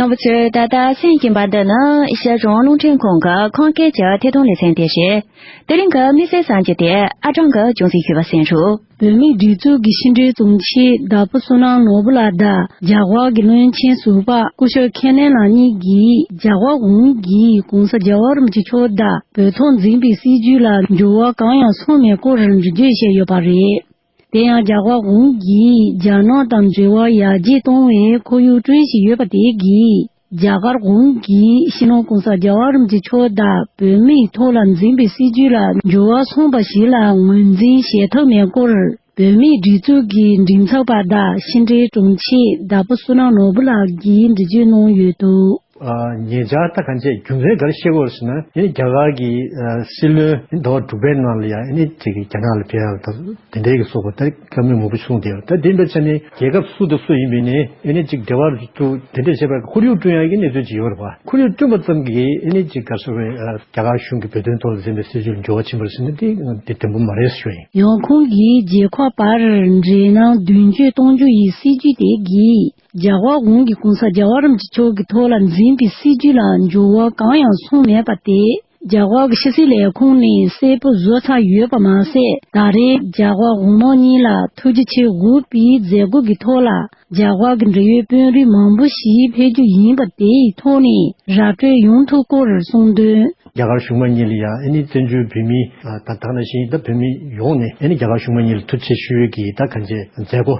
རྣམ་པ་ཚོས་ད་ལྟ་གསན་བཞིན་པ་འདི་ནི་ཨེ་ཤ་ཡ་རང་དབང་རླུང་འཕྲིན་ཁང་གི་ཁམས་སྐད་ཀྱི་ཐད་གཏོང་ལེ་ཚན་དེ་རེད། དེ་རིང་གི་དམིགས་བསལ་གསར་འགྱུར་དེ་ཨ་ཀྲང་གིས་རྒྱང་སྲིང་ཞུས་པ་གསན་རོགས། བོད་མིའི་སྒྲིག་འཛུགས་ཀྱི་ཕྱི་འབྲེལ་དྲུང་ཆེ་ལྡ་པོ་བསོད་ནམས་ནོར་བུ་ལགས་དང་རྒྱ་གར་གྱི་བློན་ཆེན་ཟུར་པ་སྐུ་ཞབས་ཁེ་ནན་ལགས་གཉིས་ཀྱིས་རྒྱ་གར་གཞུང་གིས་༸གོང་ས་༸རྒྱལ་བ་རིན་པོ་ཆེ་མཆོག་དང་བོད་ཐོག་འཛིན་པའི་སྲིད་བྱུས་ལ་འགྱུར་བ་གང་ཡང་སོང་མེད་སྐོར་འགྲེལ་བརྗོད་བྱས་ཡོད་པ་རེད། དེ་ཡང་རྒྱ་གར་གཞུང་གིས་རྒྱ་ནག་དང་འབྲེལ་བ་ཡར་རྒྱས་གཏོང་བའི་ཁོར་ཡུག་བསྐྲུན་བཞིན་ཡོད་པ་དེ་གིས། རྒྱ་གར་གཞུང་གིས་སྤྱི་ནོར་༸གོང་ས་༸རྒྱལ་བ་རིན་པོ་ཆེ་མཆོག་དང་བོད་མིའི་ཐོག་ལ་འཛིན་པའི་སྲིད་བྱུས་ལ་འགྱུར་བ་སོང་བ་ཞིག་ལ་ངོས་འཛིན་བྱེད་ཐུབ་མེད་སྐོར། བོད་མིའི་སྒྲིག་འཛུགས་ཀྱི་མགྲིན་ཚབ་པ་དང་ཕྱི་འབྲེལ་དྲུང་ཆེ་ལྡ་པོ་བསོད་ནམས་ནོར་བུ་ལགས་ཀྱིས་འགྲེལ་བརྗོད་གནང་ཡོད་འདུག་ཨ། ཉེ་ཆར་ད་གང་བྱས་རྒྱུ་མཚན་ག་རེ་བཤད་ཀྱི་ཡོད་རེད་ཟེར་ན། ཨ་ནི་རྒྱ་གར་གྱི་ཨ་སྲིད་བློན་ཟླ་བ་དྲུག་པའི་ནང་ལ་ཡང་ཨ་ནི་ཅིག་རྒྱ་ནག་ལ་ཕེབས་ཡག་དང་དེ་འདྲའི་གི་སོགས་པ་ད་བཀའ་མོལ་མང་པོ་གསུངས་བསྡད་ཡོད། ད་དེ་འདྲ་བྱས་ནས་རྒྱལ་ཁབ་སུ་དང་སུ་ཡིན་པའི་ནི་ཨ་ནི་ཅིག་འབྲེལ་བ་དེ་འདྲ་བྱེད་པའི་ཁོར་ཡུག་བསྐྲུན་ཡག་གི་གནས་ཚུལ་ཅིག་ཡོད་རེད་པ། ཁོར་ཡུག་བསྐྲུན་པ་ཙམ་གྱིས་ཨ་ནི་ཅིག་ག་རེ་ཟེར་དགོས་རེད། ཨ་རྒྱ་གར་གཞུང་གིས་བོད་དོན་ཐོག་ལ་འཛིན་པའི་སྲིད་བྱུས་ལ་འགྱུར་བ་ཕྱིན་པ་རེད་ཟེར་ན་དེ་དེ་བདེན་པོ་མ་རེད་ཟེར་ཞུ་ཡ་ཡིན། ཡང་ཁོང་གིས་རྒྱལ་ཁབ་བར་འབྲེལ་ལམ་མདུན་སྐྱོད་གཏོང་རྒྱུ་ཡི་སྲིད་བྱུས་དེ་གིས། རྒྱ་གར་གཞུང་གིས་༸གོང་ས་༸རྒྱལ་བ་རིན་པོ་ཆེ་མཆོག་གི་ཐོག་ལ་འཛིན་པའི་སྲིད་བྱུས་ལ་འགྱུར་བ་གང་ཡང་སོང་མེད་པ་དེ། རྒྱ་གར་གྱི་ཕྱི་སྲིད་ལས་ཁུངས་ནས་གསལ་པོ་བཟོ་ཚར་ཡོད་པ་མ་ཟད། ད་རེས་རྒྱ་གར་གཞུང་མང་གཉིས་ལ་ཐུགས་རྗེ་ཆེ་དགོས་པའི་མཛད་སྒོ་གི་ཐོག་ལ་ རྒྱ་གར་གྱི་འབྲེལ་ཡོད་དཔོན་རིགས་མང་པོ་ཞིག་ཕེབས་རྒྱུ་ཡིན་པ་དེ་ཡི་ཐོག་ནས་ར་སྤྲོད་ཡོང་ཐུབ་སྐོར་གསུངས་དོན། རྒྱ་གར་གཞུང་མང་གཉིས་ལ་ཡང་ཨ་ནི་བཙན་བྱོལ་བོད་མི་ད་ད་ནང་བཞིན་ད་བོད་མི་ཡོངས་ནས་ཨ་ནི་རྒྱ་གར་གཞུང་མང་གཉིས་ལ་ཐུགས་རྗེ་ཆེ་ཞུ་ཡས་ཀྱི་ད་གང་ཅི་མཛད་སྒོ་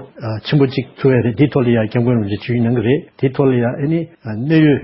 ཆེན་པོ་གཅིག་ཚུགས་ཡ་རེད། དེའི་ཐོག་ལ་ཡང་སྐྱབས་མགོན་རིན་པོ་ཆེ་ཆིབས་བསྒྱུར་གནང་གི་རེད། དེའི་ཐོག་ལ་ཡང་ཨ་ནི་གནད་ཡོད་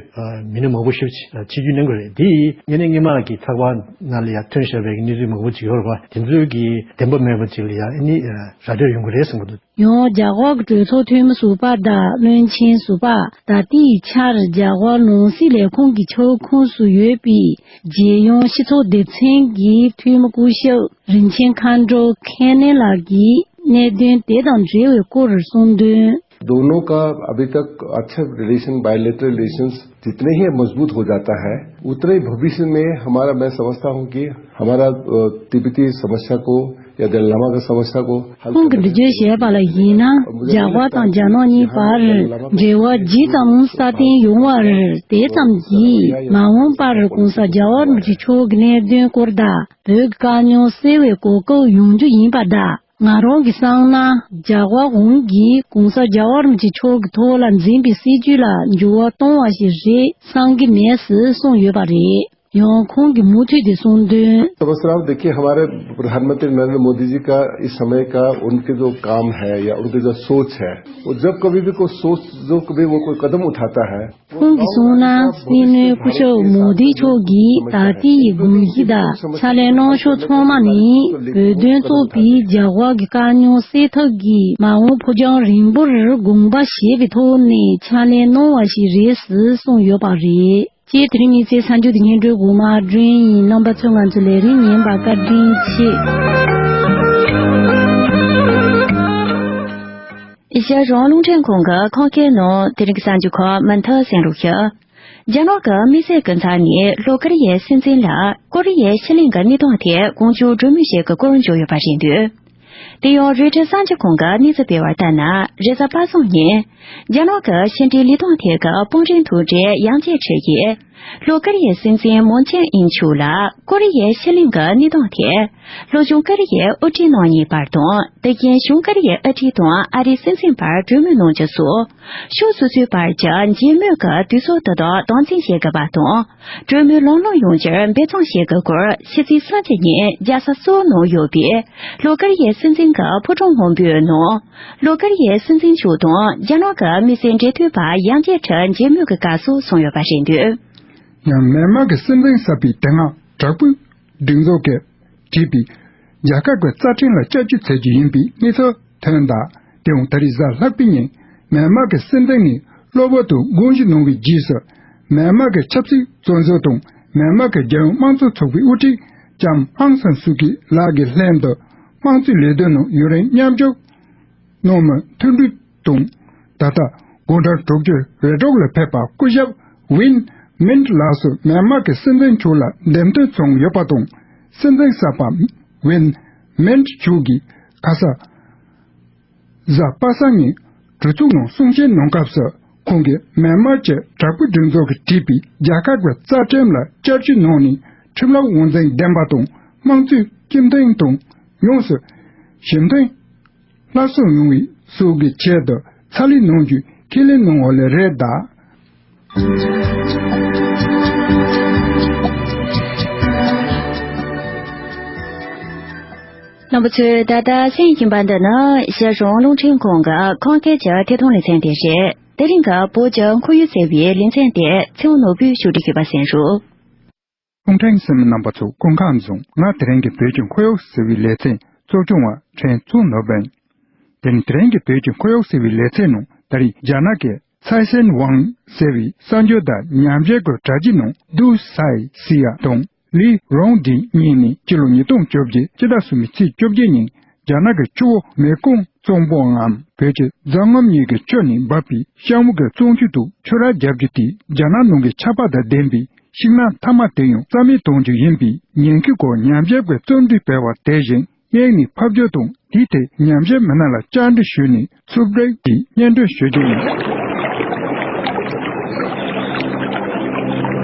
མི་སྣ་མང་པོ་ཞིག་ཆིབས་བསྒྱུར་གནང་གི་རེད། དེ་ཡིན་ནའི་སྔོན་མ་གི་ཚགས་པར་ནང་ལ་ཡང་ཐོན་བཞག་པའི་གནས་ཚུལ་མང་པོ་ཅིག་ཡོད་རེད་པ། དེ་ཚོའི་གི་བདེན་པ་མེད་པ་ཅིག་ལ་ཡང་ཨ་ནི་ར་སྤྲོད་ཡོང་གི་རེད་བསམ་གི་འདུག་ཡང་རྒྱ་གར་གྱི་གྲོས་ཚོགས་འཐུས་མི་ཟུར་པ་དང་བློན་ཆེན་ཟུར་པ། ད་ལྟའི་ཆར་རྒྱ་གར་ནང་སྲིད་ལས་ཁུངས་ཀྱི་ཁྱབ་ཁོངས་སུ་ཡོད་པའི་རྒྱལ་ཡོངས་སྤྱི་ཚོགས་སྡེ་ཚན་གྱི་འཐུས་མི་སྐུ་ཞབས་རིན་ཆེན་མཁའ་འགྲོ་མཁན་ནན་ལགས་ཀྱིས་གནད་དོན་དེ་དང་འབྲེལ་བའི་སྐོར་གསུངས་དོན། दोनों का अभी तक अच्छे relation, bilateral relations जितने ही मजबूत हो जाता है, उतना ही भविष्य में हमारा, मैं समझता हूँ कि हमारा, अ, तिब्बती समस्या को या दलाई लामा का समस्या को हल ཁོང་གིས་འགྲེལ་བརྗོད་བྱས་པ་ལ་ཡིན་ན། རྒྱ་གར་དང་རྒྱ་ནག་གཉིས་བར་འབྲེལ་བ་ཇི་ཙམ་སྲ་བརྟན་ཡོང་བར་དེ་ཙམ་གྱིས་མ་འོངས་པར་༸གོང་ས་༸རྒྱལ་བ་རིན་པོ་ཆེ་མཆོག་གི་གནད་དོན་སྐོར་དང་བོད་ཀྱི་དཀའ་རྙོག་སེལ་བའི་གོ་སྐབས་ཡོང་རྒྱུ་ཡིན་པ་དང་། ང་རང་གིས་བསམ་ན། རྒྱ་གར་གཞུང་གིས་༸གོང་ས་༸རྒྱལ་བ་རིན་པོ་ཆེ་མཆོག་གི་ཐོག་ལ་འཛིན་པའི་སྲིད་བྱུས་ལ་འགྱུར་བ་གཏོང་བ་ཞིག་རེད་བསམ་གྱི་མེད་ཟེར་གསུངས་ཡོད་པ་རེད། ཡང་ཁོང་གིས་མུ་མཐུད་དེ་གསུངས་དོན། समझ रहा हूँ, देखिए, हमारे प्रधानमंत्री नरेंद्र मोदी जी का इस समय का उनके जो काम है या उनके जो सोच है, वो जब कभी भी कोई सोच, जो कभी वो कोई कदम उठाता है, ཁོང་གིས་གསུངས་ན། སྲིད་བློན་སྐུ་ཞབས་མོ་དི་མཆོག་གིས་ད་ལྟའི་དགོངས་གཞི་དང་ཕྱག་ལས་གནང་ཕྱོགས་ཚང་མ་ནི་བོད་དོན་གཙོས་པའི་རྒྱ་གར་གྱི་དཀའ་རྙོག་སེལ་ཐབས་ཀྱི་མ་འོངས་ཕུགས་རྒྱང་རིང་པོར་དགོངས་པ་བཞེས་པའི་ཐོག་ནས་ཕྱག་ལས་གནང་བ་ཞིག་རེད་ཟེར་གསུངས་ཡོད་པ་རེད། ཅེས་དེ་རིང་མི་ཚེའི་གསར་འགྱུར་དེ་སྙན་སྒྲོན་འགོ་མ་སྒྲོན་ཡིན། རྣམ་པ་ཚོས་ང་ཚོའི་ལས་རིམ་ཉན་པར་བཀའ་དྲིན་ཆེ། ཨེ་ཤ་ཡ་རང་དབང་རླུང་འཕྲིན་ཁང་གི་ཁམས་སྐད་ནང་དེ་རིང་གི་གསར་འགྱུར་ཁག་མུ་མཐུད་གསན་རོགས་ཞུ། རྒྱ་ནག་གི་དམིགས་བསལ་སྐུ་ཚབ་ནས་ལྷོ་ཀོ་རི་ཡའི་སྲིད་འཛིན་ལ་ཀོ་རི་ཡའི་ཕྱེད་གླིང་གི་གནས་སྟངས་ཐད་དགོངས་ཞུ་གྲོས་མོལ་བྱེད་དགོས་སྐོར་བརྗོད་ཡོད་པ་རེད་འདུག་དེ་ཡང་རོའི་ཊར་གསར་འགྱུར་ཁང་གིས་གནས་ཚུལ་སྤེལ་བར་ལྟར་ན། རེས་གཟའ་པ་སངས་ཉིན། རྒྱ་ནག་གི་ཕྱི་འབྲེལ་ལས་དོན་ཐད་ཀྱི་དཔོན་རིགས་མཐོ་གྲས་ཡང་ཅིན་ཁྲི་ཡིས། ལྷོ་ཀོ་རི་ཡའི་སྲིད་འཛིན་མུན་ཅེ་ཨིན་མཆོག་ལ་ཀོ་རི་ཡའི་ཕྱེད་གླིང་གི་གནས་སྟངས་ཐད། ལྷོ་བྱང་ཀོ་རི་ཡའི་དབུ་ཁྲིད་རྣམ་གཉིས་བར་དང་། དེ་བཞིན་བྱང་ཀོ་རི་ཡའི་དབུ་ཁྲིད་དང་ཨ་རིའི་སྲིད་འཛིན་བར་གྲོས་མོལ་གནང་རྒྱུ་སོགས། ཕྱོགས་སོ་སོའི་བར་གྱི་མཇལ་མོལ་གྱི་དུས་ཚོད་དེ་དག་དམ་འཛིན་བྱེད་དགོས་པ་དང་། གྲོས་མོལ་ལམ་ལྷོང་ཡོང་རྒྱུར་འབད་བརྩོན་བྱེད་དགོས་སྐོར་ཕྱི་ཚེས་སུམ་ཅུ་ཉིན་རྒྱལ་ས་སོལ་ནང་ཡོད་པའི་ལྷོ་ཀོ་རི་ཡའི་སྲིད་འཛིན་གྱི་ཕོ་བྲང་སྔོན་པོའི་ནང་། ལྷོ་ཀོ་རི་ཡའི་སྲིད་འཛིན་མཆོག་དང་རྒྱ་ནག་གི་དམིགས་བསལ་འབྲེལ་མཐུད་པ་ཡང་ཅིན་ཁྲི་མཇལ་མོལ་གྱི་སྐབས་སུ་གསུངས་ཡོད་པ་རེད་འདུག་ཡང་མེན་མར་གྱི་སྲིད་འཛིན་གསར་པའི་དེ་སྔ་དྲག་པོའི་སྒྲིག་འཛུགས་ཀྱིས་བྲིས་པའི་རྒྱལ་ཁབ་ཀྱི་རྩ་ཁྲིམས་ལ་བསྐྱར་བཅོས་བྱེད་རྒྱུ་ཡིན་པའི་གནས་ཚུལ་ཐོན་གདའ། དེའང་ད་རེས་གཟའ་ལྷག་པའི་ཉིན་མེན་མར་གྱི་སྲིད་འཛིན་ནས་གློ་བུར་དུ་དགོངས་ཞུ་གནང་བའི་རྗེས་སུ། མེན་མར་གྱི་ཆབ་སྲིད་བཙོན་ཟུར་དང་མེན་མར་གྱི་རྒྱལ་ཡོངས་དམངས་གཙོ་ཚོགས་པའི་དབུ་ཁྲིད་ལྕམ་ཨང་སན་སུའུ་ཀི་ལགས་ཀྱི་ལྷན་དུ་དམངས་གཙོའི་ལས་དོན་ནང་ཡུན་རིང་མཉམ་ཞུགས་གནང་མུས་མཐུན་སྒྲིལ་དང་། ད་ལྟ་དགུང་གྲངས་དྲུག་ཅུ་རེ་དྲུག་ལ་ཕེབས་པ་སྐུ་ཞབས་ཝིན་མིན་ལགས་སུ་མེན་མར་གྱི་སྲིད་འཛིན་མཆོག་ལ་འདེམས་ཐོན་བྱུང་ཡོད་པ་དང་། སྲིད་འཛིན་གསར་པ་ཝིན་མིན་མཆོག་གིས་ཁ་ས་གཟའ་པ་སངས་ཉིན་གྲོས་ཚོགས་ནང་གསུང་བཤད་གནང་སྐབས་སུ། ཁོང་གིས་མེན་མར་གྱི་དྲག་པོའི་སྒྲིག་འཛུགས་ཀྱིས་བྲིས་པའི་རྒྱལ་ཁབ་ཀྱི་རྩ་ཁྲིམས་ལ་བསྐྱར་བཅོས་གནང་ནས། ཁྲིམས་ལུགས་དབང་འཛིན་ལྡན་པ་དང་། དམངས་གཙོའི་སྤྱི་མཐུན་དང་ཡོངས་སུ་ཞི་མཐུན་སླར་གསོ་ཡོང་བའི་སོགས་ཀྱི་ཆེད་དུ་ཕྱག་ལས་གནང་རྒྱུའི་ཁས་ལེན་གནང་བ་ལས་རེད་གདའ། རྣམ་པ་ཚོས་ད་ལྟ་གསན་བཞིན་པ་འདི་ནི་ཨེ་ཤ་ཡ་རང་དབང་རླུང་འཕྲིན་ཁང་གི་ཁམས་སྐད་ཀྱི་ཐད་གཏོང་ལེ་ཚན་དེ་རེད། དེ་རིང་གི་བོད་ཀྱི་ཁོར་ཡུག་ཟེར་བའི་ལེ་ཚན་དེ་ཚེ་དབང་ནོར་བུས་ཕྱོགས་སྒྲིག་ཞུས་པ་གསན་རོགས། གསན་མཁན་གསན་མི་རྣམ་པ་ཚོ་སྐུ་ཁམས་བཟང་། ང་དེ་རིང་གི་བོད་ཀྱི་ཁོར་ཡུག་ཟེར་བའི་ལེ་ཚན་གཙོ་སྐྱོང་བ་ཕྲན་ཚེ་དབང་ནོར་བུ་ཡིན། དེ་ནི་དེ་རིང་གི་བོད་ཀྱི་ཁོར་ཡུག་ཟེར་བའི་ལེ་ཚན་ནང་ད་རེས་རྒྱ་ནག་གི་ཚའེ་ཤན་ཝང་ཟེར་བའི་གསར་འགྱུར་དང་ཉམས་ཞིབ་ཀྱི་དྲ་རྒྱའི་ནང་ཏུའུ་སའེ་སི་ཡ་དང་ལི་རོང་ཌི་གཉིས་ནི་སྤྱི་ལོ་ཉིས་སྟོང་བཅོ་བརྒྱད་སྤྱི་ཟླ་གསུམ་པའི་ཚེས་བཅོ་བརྒྱད་ཉིན་རྒྱ་ནག་གི་ཆུ་བོ་མེ་ཀོང་གཙང་པོའམ་བོད་ཀྱི་རྫ་སྔོན་གཉིས་ཀྱི་ཁྱོན་ནས་འབབ་པའི་ཤམ་བུ་གི་གཙང་ཆུ་དུ་ཆུ་རགས་རྒྱག་རྒྱུ་དེས་རྒྱ་ནག་ནང་གི་ཆར་པ་དང་ལྡན་པའི་ཤིང་ནགས་མཐའ་མ་དེ་ཡང་རྩ་མེད་གཏོང་རྒྱུ་ཡིན་པའི་ཉེན་ཁའི་སྐོར་ཉམས་ཞིབ་ཀྱི་རྩོམ་སྒྲིག་སྤེལ་བ་དེ་བཞིན་སྙན་ནས་ཕབ་སྒྱུར་དང་དེའི་ཐད་ཉམས་ཞིབ་མི་སྣ་ལ་བཅར་འདྲི་ཞུས་ནས་ཚུར་སྒྲིག་གིས་སྙན་སྒྲོན་ཞུ་རྒྱུ་ཡིན།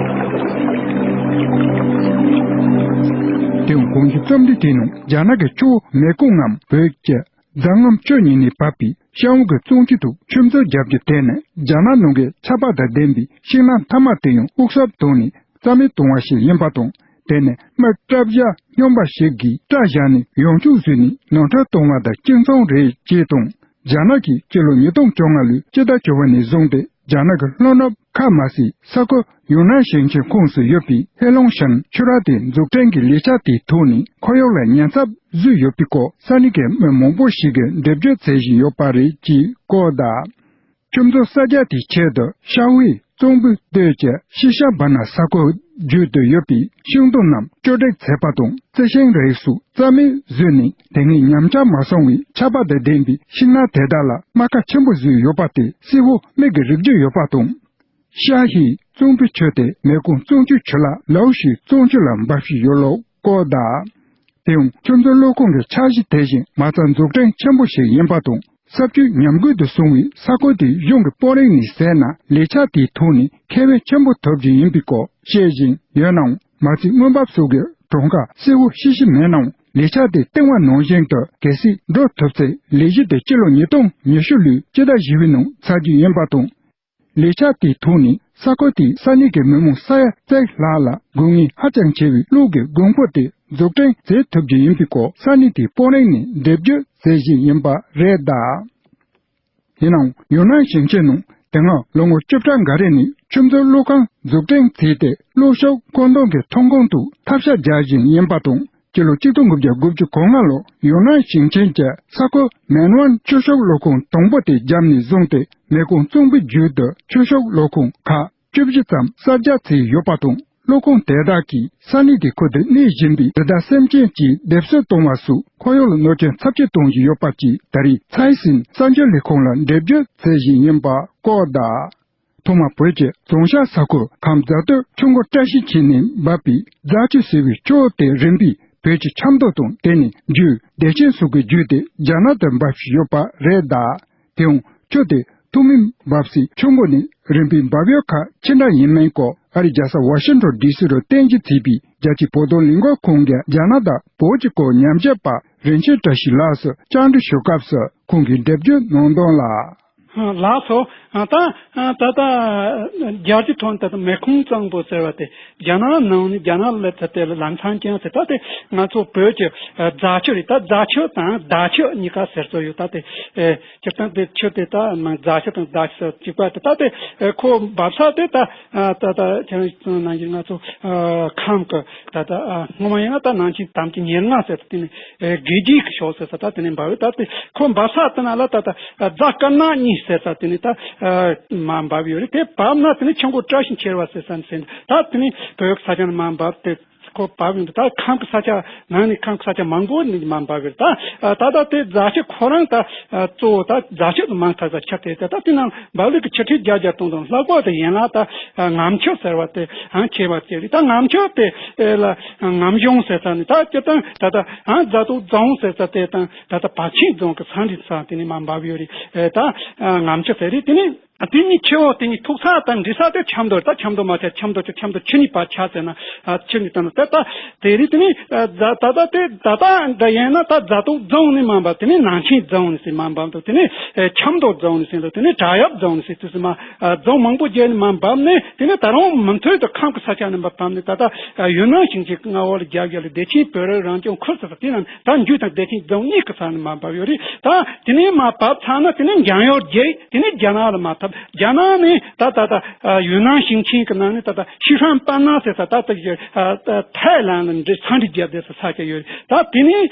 དེའང་གོང་གི་རྩོམ་སྒྲིག་དེའི་ནང་རྒྱ་ནག་གི་ཆུ་བོ་མེ་ཀོང་ངམ་བོད་ཀྱི་རྫ་སྔོན་བཅུ་གཉིས་ནས་བབས་པའི་ ཤར་ཝུའུ་གི་གཙང་ཆུ་ཐོག་ཆུ་མཛོད་རྒྱག་རྒྱུ་དེ་ནི་རྒྱ་ནག་ནང་གི་ཆར་པ་དང་ལྡན་པའི་ཤིང་ནགས་མཐའ་མ་དེ་ཡང་དབུགས་གསབ་བཏང་ནས་རྩ་མེད་བཏང་བ་ཞིག་ཡིན་པ་དང་། དེ་ནི་མི་སྐྲ་བཞར་སྨྱོན་པ་ཞིག་གིས་སྐྲ་བཞར་ནས་ཡང་བསྐྱར་བཟོས་ནས་ནོར་འཁྲུལ་བཏང་བ་དང་གཅིག་མཚུངས་རེད་ཅེས་དང་། རྒྱ་ནག་གིས་སྤྱི་ལོ་ཉིས་སྟོང་བཅོ་ལྔ་ལོའི་སྤྱི་ཟླ་བཅུ་པ་ནས་བཟུང་སྟེ་རྒྱ་ནག་གི་ལྷོ་ནུབ་ཁ་མ་སའི་ས་ཁུལ་ཡུན་ནན་ཞིང་ཆེན་ཁོངས་སུ་ཡོད་པའི་ཧེ་ལོང་ཤན་ཆུ་རགས་དེ་འཛུགས་སྐྲུན་གྱི་ལས་འཆར་དེའི་ཐོག་ནས་ཁོར་ཡུག་ལ་ཉེན་ཚབས་བཟོས་ཡོད་པའི་སྐོར་ས་གནས་ཀྱི་མི་མང་པོ་ཞིག་གིས་འགྲེལ་བརྗོད་བྱེད་བཞིན་ཡོད་པ་རེད་ཅེས་བཀོད་གདའ། ཆུ་མཛོད་གསར་རྒྱག་དེའི་ཆེད་དུ་ཤར་ཝུའེ་གཙང་པོའི་སྟོད་ཀྱི་ཤི་ཤ་བ་ན་ས་ཁུལ་བརྒྱུད་དུ་ཡོད་པའི་ཤིང་སྡོང་རྣམས་གཅོད་འབྲེག་བྱས་པ་དང་རྩི་ཤིང་རིགས་སོགས་རྩ་མེད་བཟོས་ནས། དེ་སྔའི་ཉམས་ཆག་མ་སོང་བའི་ཆར་པ་དང་ལྡན་པའི་ཤིང་ནགས་དེ་དག་ལ་རྨ་ཁ་ཆེན་པོ་བཟོས་ཡོད་པ་དེ་གསལ་བོ་མིག་གིས་རིག་རྒྱུ་ཡོད་པ་དང་། ཤར་ཧེའི་གཙང་པོའི་ཆུ་དེ་མེ་ཀོང་གཙང་ཆུའི་ཆུ་ལ་ལའོ་ཤུའི་གཙང་ཆུ་ལ་འབབ་བཞིན་ཡོད་ལུགས་བཀོད་གདའ། དེ་ཡང་ཆུ་མཛོད་གློག་ཁང་གི་འཆར་གཞི་དེ་བཞིན་མ་རྩ་འཛུགས་སྐྲུན་ཆེན་པོ་ཞིག་ཡིན་པ་དང་། ས་བཅུད་ཉམས་རྒུད་དུ་སོང་བའི་ས་ཁུལ་དེ་གཞུང་གི་དཔོན་རིགས་ནས་ཟེར་ན་ལས་འཆར་དེའི་ཐོག་ནས་ཁེ་ཕན་ཆེན་པོ་ཐོབ་ཀྱི་ཡིན་པའི་སྐོར་བཤད་བཞིན་ཡོད་ནའང་། མ་རྩའི་དངུལ་འབབ་སོགས་ཀྱི་གྲངས་ཀ་གསལ་བོ་ཤེས་ཀྱི་མེད་ནའང་། ལས་འཆར་དེ་བཏིང་བ་ནང་བཞིན་དུ་གལ་སྲིད་འགྲོ་ཐུབ་ཚེ་ལས་གཞི་དེ་སྤྱི་ལོ་ཉིས་སྟོང་ཉི་ཤུ་ལོའི་སྤྱི་ཟླ་བཞི་པའི་ནང་ཚར་རྒྱུ་ཡིན་པ་དང་། ལས་འཆར་དེའི་ཐོག་ནས་ས་ཁུལ་དེའི་ས་གནས་ཀྱི་མི་མང་ས་ཡ་བརྒྱད་ལྷག་ལ་དགོས་ངེས་ཧ་ཅང་ཆེ་བའི་གློག་གི་དགོས་མཁོ་དེ་འཛུགས་སྐྲུན་བྱེད་ཐུབ་རྒྱུ་ཡིན་པའི་སྐོར་ས་གནས་དེའི་དཔོན་རིགས་ནས་འགྲེལ་བརྗོད་མཛད་བཞིན་ཡིན་པ་རེད་གདའ། ཡིན་ནའང་ཡུན་ནན་ཞིང་ཆེན་ནང་དེ་སྔ་ལོ་ངོ་བཅུ་ཕྲག་འགའ་རེ་ནས་ཆུ་མཛོད་གློག་ཁང་འཛུགས་སྐྲུན་བྱས་ཏེ། གློག་ཤུགས་བཀོད་འདོམས་ཀྱི་ཐོན་ཁུངས་དུ་ཐབས་ཤེས་རྒྱག་བཞིན་ཡིན་པ་དང་། སྤྱི་ལོ་གཅིག་སྟོང་དགུ་བརྒྱ་དགུ་བཅུ་གོ་ལྔ་ལོར་ཡུན་ནན་ཞིང་ཆེན་གྱི་ས་ཁུལ་མེན་ཝན་ཆུ་ཤུགས་གློག་ཁང་དང་པོ་དེ་བརྒྱབ་ནས་བཟུང་སྟེ། མེ་ཀོང་གཙང་པོའི་རྒྱུད་དུ་ཆུ་ཤུགས་གློག་ཁང་ཁག་བཅུ་བཞི་ཙམ་གསར་རྒྱག་བྱས་ཡོད་པ་དང་། གློག་ཁང་དེ་དག་གིས་ས་གནས་དེ་ཁུལ་དུ་གནས་བཞིན་པའི་རི་དྭགས་སེམས་ཅན་གྱི་སྡེབ་གསོད་གཏོང་བ་སོགས་ཁོར་ཡུག་ལ་གནོད་སྐྱོན་ཚབས་ཆེ་གཏོང་བཞིན་ཡོད་པ་བཅས། ད་རེས་ཚའེ་སིན་གསར་འགྱུར་ལས་ཁུངས་ལ་འགྲེལ་བརྗོད་མཛད་བཞིན་ཡིན་པ་བཀོད་གདའ། ཐོག་མར་བོད་ཀྱི་རྫོང་ཤར་ས་ཁུལ་ཁམས་རྫ་སྟོད་ཆུ་འགོ་བཀྲ་ཤིས་འཁྱིལ་ནས་འབབ་པའི་རྫ་ཆུ་ཟེར་བའི་ཆུ་བོ་དེ་རིམ་པས་བོད་ཀྱི་ཆབ་མདོ་དང་། དེ་ནས་མཇུག་བདེ་ཆེན་སོགས་ཀྱི་བརྒྱུད་དེ་རྒྱ་ནག་ཏུ་འབབ་བཞིན་ཡོད་པ་རེད་གདའ། དེ་ཡང་ཆུ་དེ་ཐོག་མའི་འབབ་སའི་ཆུ་འགོ་ནས་རིམ་པས་འབབ་ཡུལ་ཁག་ཅི་འདྲ་ཡིན་མིན་སྐོར་ཨ་རིའི་རྒྱལ་ས་ཝ་ཤིང་ཊོན་ཌི་སི་རུ་རྟེན་གཞི་བྱས་པའི་རྒྱལ་སྤྱིའི་བོད་དོན་ལས་འགུལ་ཁང་གི་རྒྱ་ནག་དང་བོད་ཀྱི་སྐོར་ཉམས་ཞིབ་པ་རིན་ཆེན་བཀྲ་ཤིས་ལགས་སུ་བཅར་འདྲི་ཞུ་སྐབས་སུ་ཁོང་གིས་འགྲེལ་བརྗོད་གནང་དོན་ལ། ལགས་སོ། ད་ད་ལྟ་རྒྱལ་སྤྱིའི་ཐོག་ད་ལྟ་མེ་ཀོང་གཙང་པོ་ཟེར་བ་དེ་རྒྱ་ནག་ནང་ནས་རྒྱ་ནག་ལ་ད་དེ་ལ་ལམ་སང་ཅན་ཟེར། ད་དེ་ང་ཚོ་བོད་ཀྱི་རྫ་ཆུ་རེད། ད་རྫ་ཆུ་དང་ཟླ་ཆུ་གཉིས་ཀ་ཟེར་སྲོལ་ཡོད། ད་དེ་སྤྱིར་བཏང་དེ་ཆུ་དེ་ད་མ་རྫ་ཆུ་དང་ཟླ་ཆུ་ཟེར་གཅིག་པ་དེ། ད་དེ་ཁོ་འབབ་ས་དེ་ད་ད་ད་ཁྱེད་རང་ཚོ་ནང་བཞིན་ང་ཚོ་ཁམས་ཀྱི་ད་ལྟ་སྔོན་མ་ཡིན་ན་ད་ནང་ཆེན་དམ་ཅན་ཉེར་ལྔ་ཟེར་དེ་ནས་དགེ་རྒྱས་ཀྱི་ཕྱོགས་ཟེར་ས། ད་དེ་ནས་འབབ་ཡོད། ད་དེ་ཁོ་འབབ་ས་དེ་ན་ལ་ད་ད་རྫ་དཀར་ནག་གཉིས་ཟེར་ས་དེ་ནས་ད་མར་འབབ་ཡོད་རེད། དེ་བབས་ན་དེ་ནས་ཆུ་འགོ་བཀྲ་ཤིས་འཁྱིལ་བ་ཟེར་ས་ནས་ཟེར། ད་དེ་ནས་བོད་ས་ཆ་ནས་མར་འབབ་དེ་ཁོ་བབས་ཡོང་དུས་ད་ཁམས་ཀྱི་ས་ཆ་ནང་ནས་ཁམས་ཀྱི་ས་ཆ་མང་པོ་ནས་མར་འབབ་ཡོད། ད་ད་ད་དེ་རྫ་ཆུ་ཁོ་རང་ད་གཙོ་བོ་ད་རྫ་ཆུ་དང་མང་ཐག་ཆོད་དེ། ད་དེ་ནང་འབབ་ལུགས་ཀྱི་ཆུ་ཁྲི་རྒྱ་རྒྱ་གཏོང་དང་། ལྷག་པར་དུ་ཡན་ལག་ད་ངམ་ཆུ་ཟེར་བ་དེ་ཧང་ཆེ་བ་དེ་རེད། ད་ངམ་ཆུ་དེ་ལ་ངམ་གཞུང་ཟེར་ས་ནས། ད་སྤྱིར་བཏང་ད་ལྟ་ཨ་རྫ་སྟོད་རྫོང་ཟེར་ས་དེ་དང་ད་ལྟ་བར་ཆད་རྫོང་གི་ས་འདི་ས་དེ་ནས་མར་འབབ་ཡོད་རེད། ད་ངམ་ཆུ་ཟེར་རེད། དེ་ནས་དེ་གཉིས་ཆུ་བོ་དེ་གཉིས་ཐུག་ས་དང་འདྲེས་ས་དེ་ཆབ་མདོ་རེད། ད་ཆབ་མདོ་མ་ཆ་ཆབ་མདོ་ཆུ་ཆབ་མདོ་ཆུ་གཉིས་བར་ཆད་ཟེར་ན་ཆུ་གཉིས་དང་ད་ད་དེ་རེད། དེ་ནས་ད་ད་དེ་ད་ད་འདྲ་ཡིན་ན་ད་རྫ་སྟོད་རྫོང་ནས་མར་འབབ། དེ་ནས་ནང་ཆེན་རྫོང་ནས་ཟེར་མར་འབབ་འདུག། དེ་ནས་ཆབ་མདོ་རྫོང་ནས་ཟེར་འདུག། དེ་ནས་བྲག་གཡབ་རྫོང་ནས་ཟེར་དུས་སུ་མར་རྫོང་མང་པོ་བརྒྱུད་ནས་མར་འབབ་ནས། དེ་ནས་ད་རུང་མུ་མཐུད་དུ་ཁམས་ཀྱི་ས་ཆ་ནས་མར་བབས་ནས་ད་ལྟ་ཡུན་ནན་ཞིང་ཆེན་གྱི་མངའ་འོག་ལ་རྒྱབ་ཡོད་ལ་བདེ་ཆེན་བོད་རིགས་རང་སྐྱོང་ཁུལ་ཟེར་ས་དེ་ནང་ད་མཇུག་དང་བདེ་ཆེན་རྫོང་གཉིས་ཀྱི་ས་ནས་མར་བབས་ཡོད་རེད། ད་དེ་ནས་མར་བབས་ཚར་ན་དེ་ནས་འཇང་ཡུལ་རྒྱས། དེ་ནས་རྒྱ་ནག་ལ་མར་ཐེབས། རྒྱ་ནག་ནས་ད་ད་ད་ཡུན་ནན་ཞིང་ཆེན་གྱི་ནང་ནས་ད་ད་ཤི་ཧྲན་པ་ན་ཟེར་ས་ད་ད་ཐའི་ལན་ལ་འདྲེ་ས་འདྲེ་རྒྱབ་བསྡད་ས་ས་ཆ་ཡོད་རེད། ད་དེ་ནས་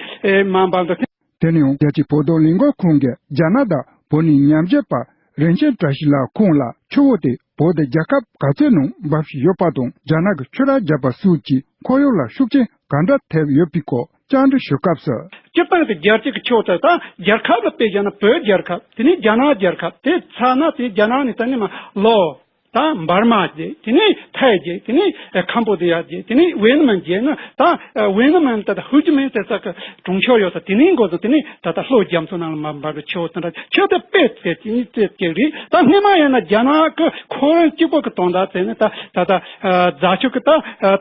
མར་འབབ་འདུག། དེ་ནས་ཡང་རྒྱལ་སྤྱིའི་བོད་དོན་ལས་འགུལ་ཁང་གི་རྒྱ་ནག་དང་བོད་ནས་ཉམས་ཞིབ་པ་རིན་ཆེན་བཀྲ་ཤིས་ལགས་ཁོང་ལ་ཆུ་བོ་དེ་བོད་དང་རྒྱལ་ཁབ་ག་ཚོད་ནང་འབབ་བཞིན་ཡོད་པ་དང་། རྒྱ་ནག་གི་ཆུ་རགས་བརྒྱབ་པ་སོགས་ཀྱིས་ཁོར་ཡུག་ལ་ཤུགས་རྐྱེན་ག་འདྲ་ཐེབས་ཡོད་པའི་སྐོར་བཅར་འདྲི་ཞུ་སྐབས་སུ། སྤྱིར་བཏང་གི་རྒྱལ་སྤྱི་གི་ཆུ་བོ་དེ་དང་རྒྱལ་ཁབ་ལ་དཔེ་བཞག་ན་བོད་རྒྱལ་ཁབ། དེ་ནས་རྒྱ་ནག་རྒྱལ་ཁབ། དེ་ཚར་ན་དེ་རྒྱ་ནག་ནས་ད་ནི་མར་ལོ། ད་འབར་མ་བརྒྱབ། དེ་ནས་ཐའི་བརྒྱབ། དེ་ནས་ཁམ་པོ་ཌི་ཡ་བརྒྱབ། དེ་ནས་ཝེ་ནམ་བརྒྱབ་ན། ད་ཝེ་ནམ་ད་ད་ཧུ་ཅི་མིན་ཟེར་ས་གི་གྲོང་ཆོག་ཡོད་ས། དེ་ནས་འགོ་བཟུང་། དེ་ནས་ད་ད་ལྷོ་རྒྱ་མཚོ་ནང་ལ་མར་འབར་བའི་ཆུ་བོ་དེ་འདྲ། ཆུ་དེ་དཔེ་དེ་དེ་ནས་དེ་གཅིག་རེད། ད་སྔོན་མ་ཡིན་ན་རྒྱ་ནག་གི་ཁོ་རང་གཅིག་པོ་གི་དོན་དག་བྱས་ནས། ད་ད་ད་རྫ་ཆུ་གི་ད་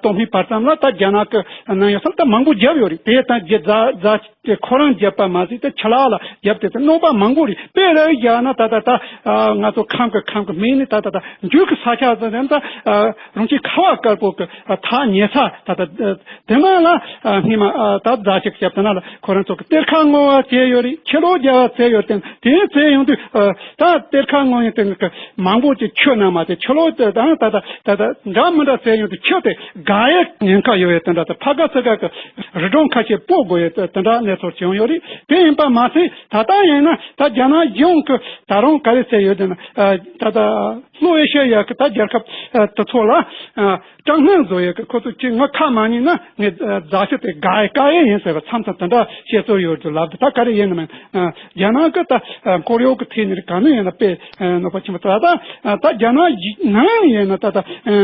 སྟོད་སྨད་བར་མཚམས་ལ་ད་རྒྱ་ནག་གི་ནང་ཡོད་ས་ད་མང་པོ་བརྒྱབ་ཡོད་རེད། དེ་ད་རྒྱ་རྫ་རྫ་དེ་ཁོ་རང་བརྒྱབ་པ་མ་ཟད། དེ་ཆུ་ལོག་ལ་བརྒྱབ་སྟེ། དེ་གནོད་པ་མང་པོ་རེད། དཔེ་རེ་བཞག་ན། ད་ད་ད་ཨ་ང་ཚོ་ཁམས་ཀྱི་ཁམས་ཀྱི་སྨད་ནས་ད་ད་ད་མཇུག་གི་ས་ཆ་ཟེར་ན། ད་ཨ་རོང་ཆེན་ཁ་བ་དཀར་པོ་གི་ཨ་ཐག་ཉེ་ས། ད་ད་དེ་ནང་ལ་ཨ་སྔོན་མ་ཨ་ད་རྫ་ཆུ་བརྒྱབ། དེ་ནང་ལ་ཁོ་རང་ཚོ་གི་གཏེར་ཁ་བསྔོག་པ་བྱས་ཡོད་རེད། ཆུ་ལོག་རྒྱག་པ་བྱས་ཡོད་དེ། དེ་བྱས་ཡོང་དུས་ཨ་ད་གཏེར་ཁ་བསྔོག་ཡོང་དུས་མང་པོ་ཅིག་ཆུ་ནང་མར་དེ་ཆུ་ལོག་དེ་ད་ད་ད་ད་འདྲ་མི་འདྲ་བྱས་ཡོང་དུས། ཆུ་དེ་འགག་ཡའི་ཉེན་ཁ་ཡོད་ཡོད་དེ་འདྲ། ད་ཕ་ག་ཚ་ག་གི་རི་གྲོང་ཁ་ཤས་སྤོ་དགོས་ཡོད་དེ་འདྲ་གནས་ཚུལ་བྱུང་ཡོད་རེད། དེ་ཡིན་པ་མ་ཟད། ད་ལྟ་ཡིན་ན་ད་རྒྱ་ནག་གཞུང་གི་ད་རུང་ག་རེ་བྱས་ཡོད་ཟེར་ན། ཨ་ད་ད་ལྷོ་ཨེ་ཤ་ཡ་གི་ད་རྒྱལ་ཁབ་ཨ་དེ་ཚོ་ལ་ཨ་དྲག་གནོན་བཟོ་ཡས་གི། ཁོ་ཚོ་ཅིག་ངའི་ཁ་མ་ཉན་ན་ངས་ཨ་རྫ་ཆུ་དེ་འགག་ཡས་བཀག་ཡས་ཡིན་ཟེར་བ་མཚམས་མཚམས་དེ་འདྲ་བཤད་སྲོལ་ཡོད་རྒྱུ་ལབ། ད་ག་རེ་ཡིན་ནམ། ཨ་རྒྱ་ནག་གི་ད་ཨ་ཁོར་ཡུག་གི་ཐད་ནས་ག་ནས་ཡིན་ན་དཔེ་ཨ་གནོད་པ་ཆེན་པོ། ད་ད་ཨ་ད་རྒྱ་ནག་ནང་ཡིན་ན་ད་ད་ཨ་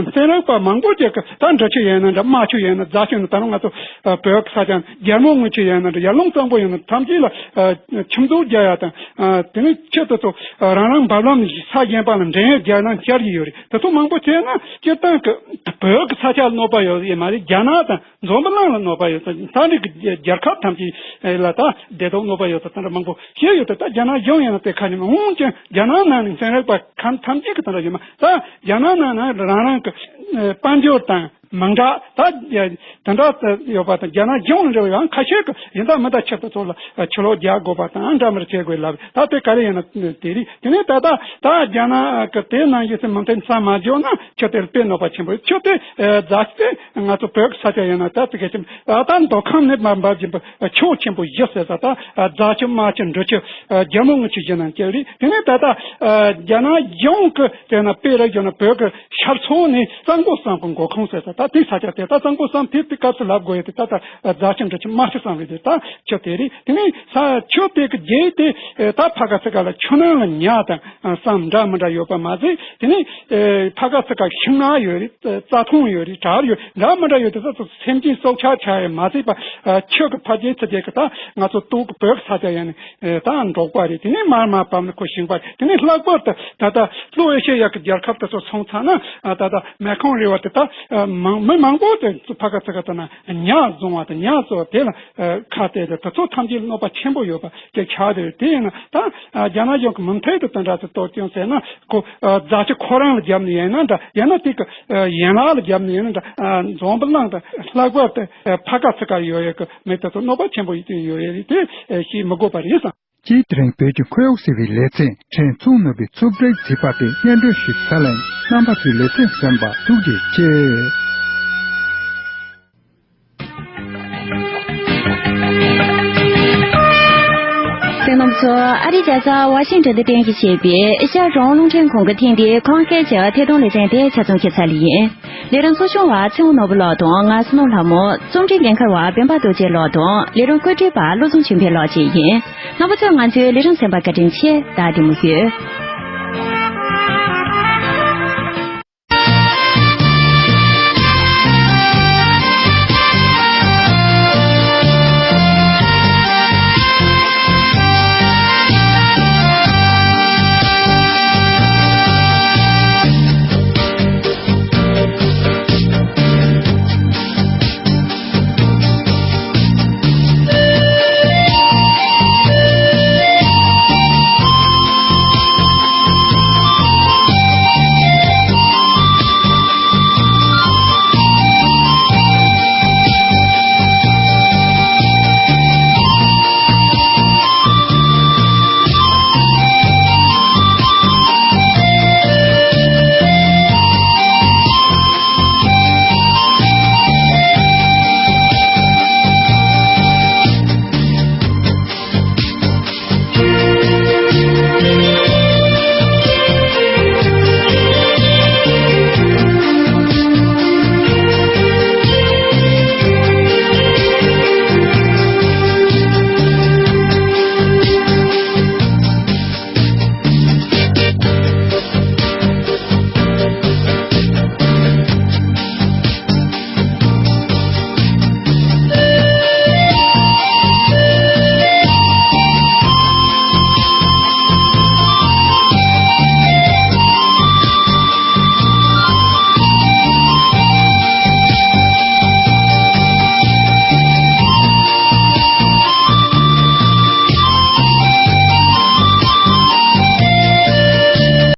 ཚན་རིག་པ་མང་པོ་ཅིག་གིས་ད་འབྲི་ཆུ་ཡིན་ན་འདྲ། རྨ་ཆུ་ཡིན་ན། རྫ་ཆུ་ཡིན་ན། ད་རུང་ང་ཚོ་ཨ་བོད་ས་ཆ་རྒྱལ་མོ་རྔུལ་ཆུ་ཡིན་ན་འདྲ། ཡར་ཀླུང་གཙང་པོ་ཡིན་ན། ཐམས་ཅད་ལ་ཨ་ཁྱིམ་བཟོ་རྒྱག་ཡ་དང་། ཨ་དེ་ནས་ཆུ་དེ་ཚོ་ཨ་རང་རང་འབབ་ལམ་ས་གཞན་པ་ལ་འདྲེན་ཡས་རྒྱག་ན་བསྐྱར་གྱི་ཡོད་རེད། དེ་ཚོ་མང་པོ་བྱས་ན་སྤྱིར་བཏང་གི་བོད་ཀྱི་ས་ཆ་ལ་གནོད་པ་ཡོད་ཡས་མ་རེད། རྒྱ་ནག་དང་འཛམ་བུ་གླིང་ལ་གནོད་པ་ཡོད། ད་འགྲིག་གི་རྒྱལ་ཁབ་ཐམས་ཅད་ལ་ད་བདེ་སྡུག་གནོད་པ་ཡོད་ས་དེ་འདྲ་མང་པོ་བཤད་ཡོད་དེ། ད་རྒྱ་ནག་གཞུང་ཡིན་ན་དེ་ཁ་ཉིན་འོང་ཀྱང་རྒྱ་ནག་ནང་ནས་ཚན་རིག་པ་ཁམས་ཐམས་ཅད་ཀྱིས་དེ་འདྲ་ཡོད་མ། ད་རྒྱ་ནག་ནང་ན་རང་རང་གི་ཨ་དཔལ་འབྱོར་དང་མི་འདྲ། ད་དེ་འདྲ་ཡོད་པ་དང་། རྒྱ་ནག་གཞུང་ལ་འབྲེལ་བ་ཡང་ཁ་ཤས་ཀྱིས་ཡིན་ད་མིན་ད་ཆུ་དེ་ཚོ་ལ་ཆུ་ལོག་རྒྱག་དགོས་པ་དང་འདྲ་མི་འདྲ་བྱེད་དགོས་ལབ། ད་དེ་ག་རེ་ཡིན་ན་དེ་རེད། དེ་ནས་ད་ད་ད་རྒྱ་ནག་གི་དེ་ནང་བཞིན་མུ་མཐུད་མཚམས་མ་འཇོག་ན་ཆུ་དེར་དཔེ་གནོད་པ་ཆེན་པོ། ཆུ་དེ་ཨ་རྫ་ཆུ་དེ་ང་ཚོ་བོད་ཀྱི་ས་ཆ་ཡིན་ན་ད་དེ་ག་ཅིག་ཨ་ད་མདོ་ཁམས་ནས་མར་འབབ་བཞིན་པ་ཆུ་ཆེན་པོ་བཞི་ཟེར་ས། ད་ཨ་རྫ་ཆུ། རྨ་ཆུ། འབྲི་ཆུ། ཨ་རྒྱལ་མོ་རྔུལ་ཆུ་བཞི་ནང་བཅུག་རེད། དེ་ནས་ད་ལྟ་ཨ་རྒྱ་ནག་གཞུང་གི་དེ་ན་དཔེ་ར་བརྗོད་ན་བོད་ཀྱི་ཤར་ཕྱོགས་ནས་གཙང་པོ་བསམ་གྱི་མགོ་ཁུངས་ཟེར་ས། ད་དེ་ས་ཆ་དེ་ད་གཙང་པོ་བསམ་དེ་དེ་སྐབས་སུ་ལབ་དགོས་ཡས་དེ་ད་ད་རྫ་ཆུ། འབྲི་ཆུ། རྨ་ཆུ་བསམ་རེད། དེ་ད་ཆུ་དེ་རེད། དེ་ནས་ས་ཆུ་དེ་གི་རྒྱུད་དེ་ཨ་ད་ཕ་ག་ཚ་ག་ལ་ཆུ་ནང་ལ་ཉ་དང་ཨ་སྲམ་འདྲ་མི་འདྲ་ཡོད་པ་མ་ཟད། དེ་ནས་ཨ་ཕ་ག་ཚ་ག་ཤིང་ནགས་ཡོད་རེད། རྩྭ་ཐང་ཡོད་རེད། བྲག་ཡོད་འདྲ་མི་འདྲ་ཡོད་དེ་ཚོ་སེམས་ཅན་སྲོག་ཆགས་ཆགས་ཡས་མ་ཟད་པ། ཨ་ཆུ་གི་ཕ་རྒྱལ་ཚ་རྒྱལ་གི་ད་ང་ཚོ་སྟོད་གི་བོད་ས་ཆ་ཡིན་ནས་ཨེ་ད་འབྲོག་པ་རེད། དེ་ནས་མར་མར་བབས་ནས་ཁོ་ཞིང་པ་རེད། དེ་ནས་ལྷག་པར་དུ་ད་ལྟ་ལྷོ་ཨེ་ཤེ་ཡ་གི་རྒྱལ་ཁབ་དེ་ཚོ་སོང་ཚར་ན་ཨ་ད་ལྟ་མེ་ཁོང་རི་བར་དེ་ད་ཨ་མང་མི་མང་པོ་དེ་ཚོ་ཕ་ག་ཚ་ག་དེ་ན་ཉ་བཟུང་བ་དང་ཉ་གསོ་བ་དེ་ལ་ཨ་ཁ་གཏད་དེ་དེ་ཚོ་ཐམས་ཅད་གནོད་པ་ཆེན་པོ་ཡོད་པ་དེ་ཆགས་བསྡད་ཡོད། དེ་ཡིན་ན་ད་ཨ་རྒྱ་ནག་གཞུང་གི་མུ་མཐུད་དུ་དེ་འདྲ་ཚོ་གཏོར་སྐྱོན་བྱས་ན། ཁོ་ཨ་རྫ་ཆུ་ཁོ་རང་ལ་བརྒྱབ་ནས་ཡིན་ན་འདྲ། ཡང་ན་དེ་གི་ཨ་ཡན་ལག་ལ་བརྒྱབ་ནས་ཡིན་ན་འདྲ། ཨ་འཛམ་བུ་གླིང་དང་ལྷག་པར་དུ་ཨ་ཕ་ག་ཚ་ག་ཡོད་ཡོད་གི་མི་དེ་ཚོ་གནོད་པ་ཆེན་པོ་ཡོད་ཡོད་རེད། དེ་ཨ་ཤེས་མི་དགོས་པ་རེད་བསམ། ཅེས་དེ་རིང་བོད་ཀྱི་ཁོར་ཡུག་ཟེར་བའི་ལེ་ཚན་ཕྲན་ཚུགས་ནོར་བུའི་ཚུབ་བྲེག་བྱས་པ་དེ་སྙན་སྒྲོན་ཞུས་ཚར་ལ། རྣམ་པ་ཚོས་ལེ་ཚན་གསན་པར་ཐུགས་རྗེ་ཆེ། གསན་མཁན་ཚོ། ཨ་རིའི་རྒྱལ་ས་ཝ་ཤིང་ཊོན་དུ་རྟེན་གཞི་བྱས་པའི་ཨེ་ཤ་ཡ་རང་དབང་རླུང་འཕྲིན་ཁང་གི་ཐེངས་འདིའི་ཁམས་སྐད་ཀྱི་ཐད་གཏོང་ལེ་ཚན་དེ་ཆ་ཚང་ཁྱབ་ཚར་ལེ་ཡིན། ལས་རིམ་གཙོ་སྐྱོང་བ་ཚེ་དབང་ནོར་བུ་ལགས་དང་ང་བསོད་ནམས་ལྷ་མོ། རྩོམ་སྒྲིག་འགན་འཁུར་བ་སྤེན་པ་རྡོ་རྗེ་ལགས་དང་ལས་རིམ་བཀོད་སྒྲིག་པ་བློ་བཟང་ཆོས་འཕེལ་ལགས་བཅས་ཡིན། རྣམ་པ་ཚོས་ང་ཚོའི་ལས་རིམ་གསན་པར་བཀའ་དྲིན་ཆེ། ད་བདེ་མོ་ཡོད།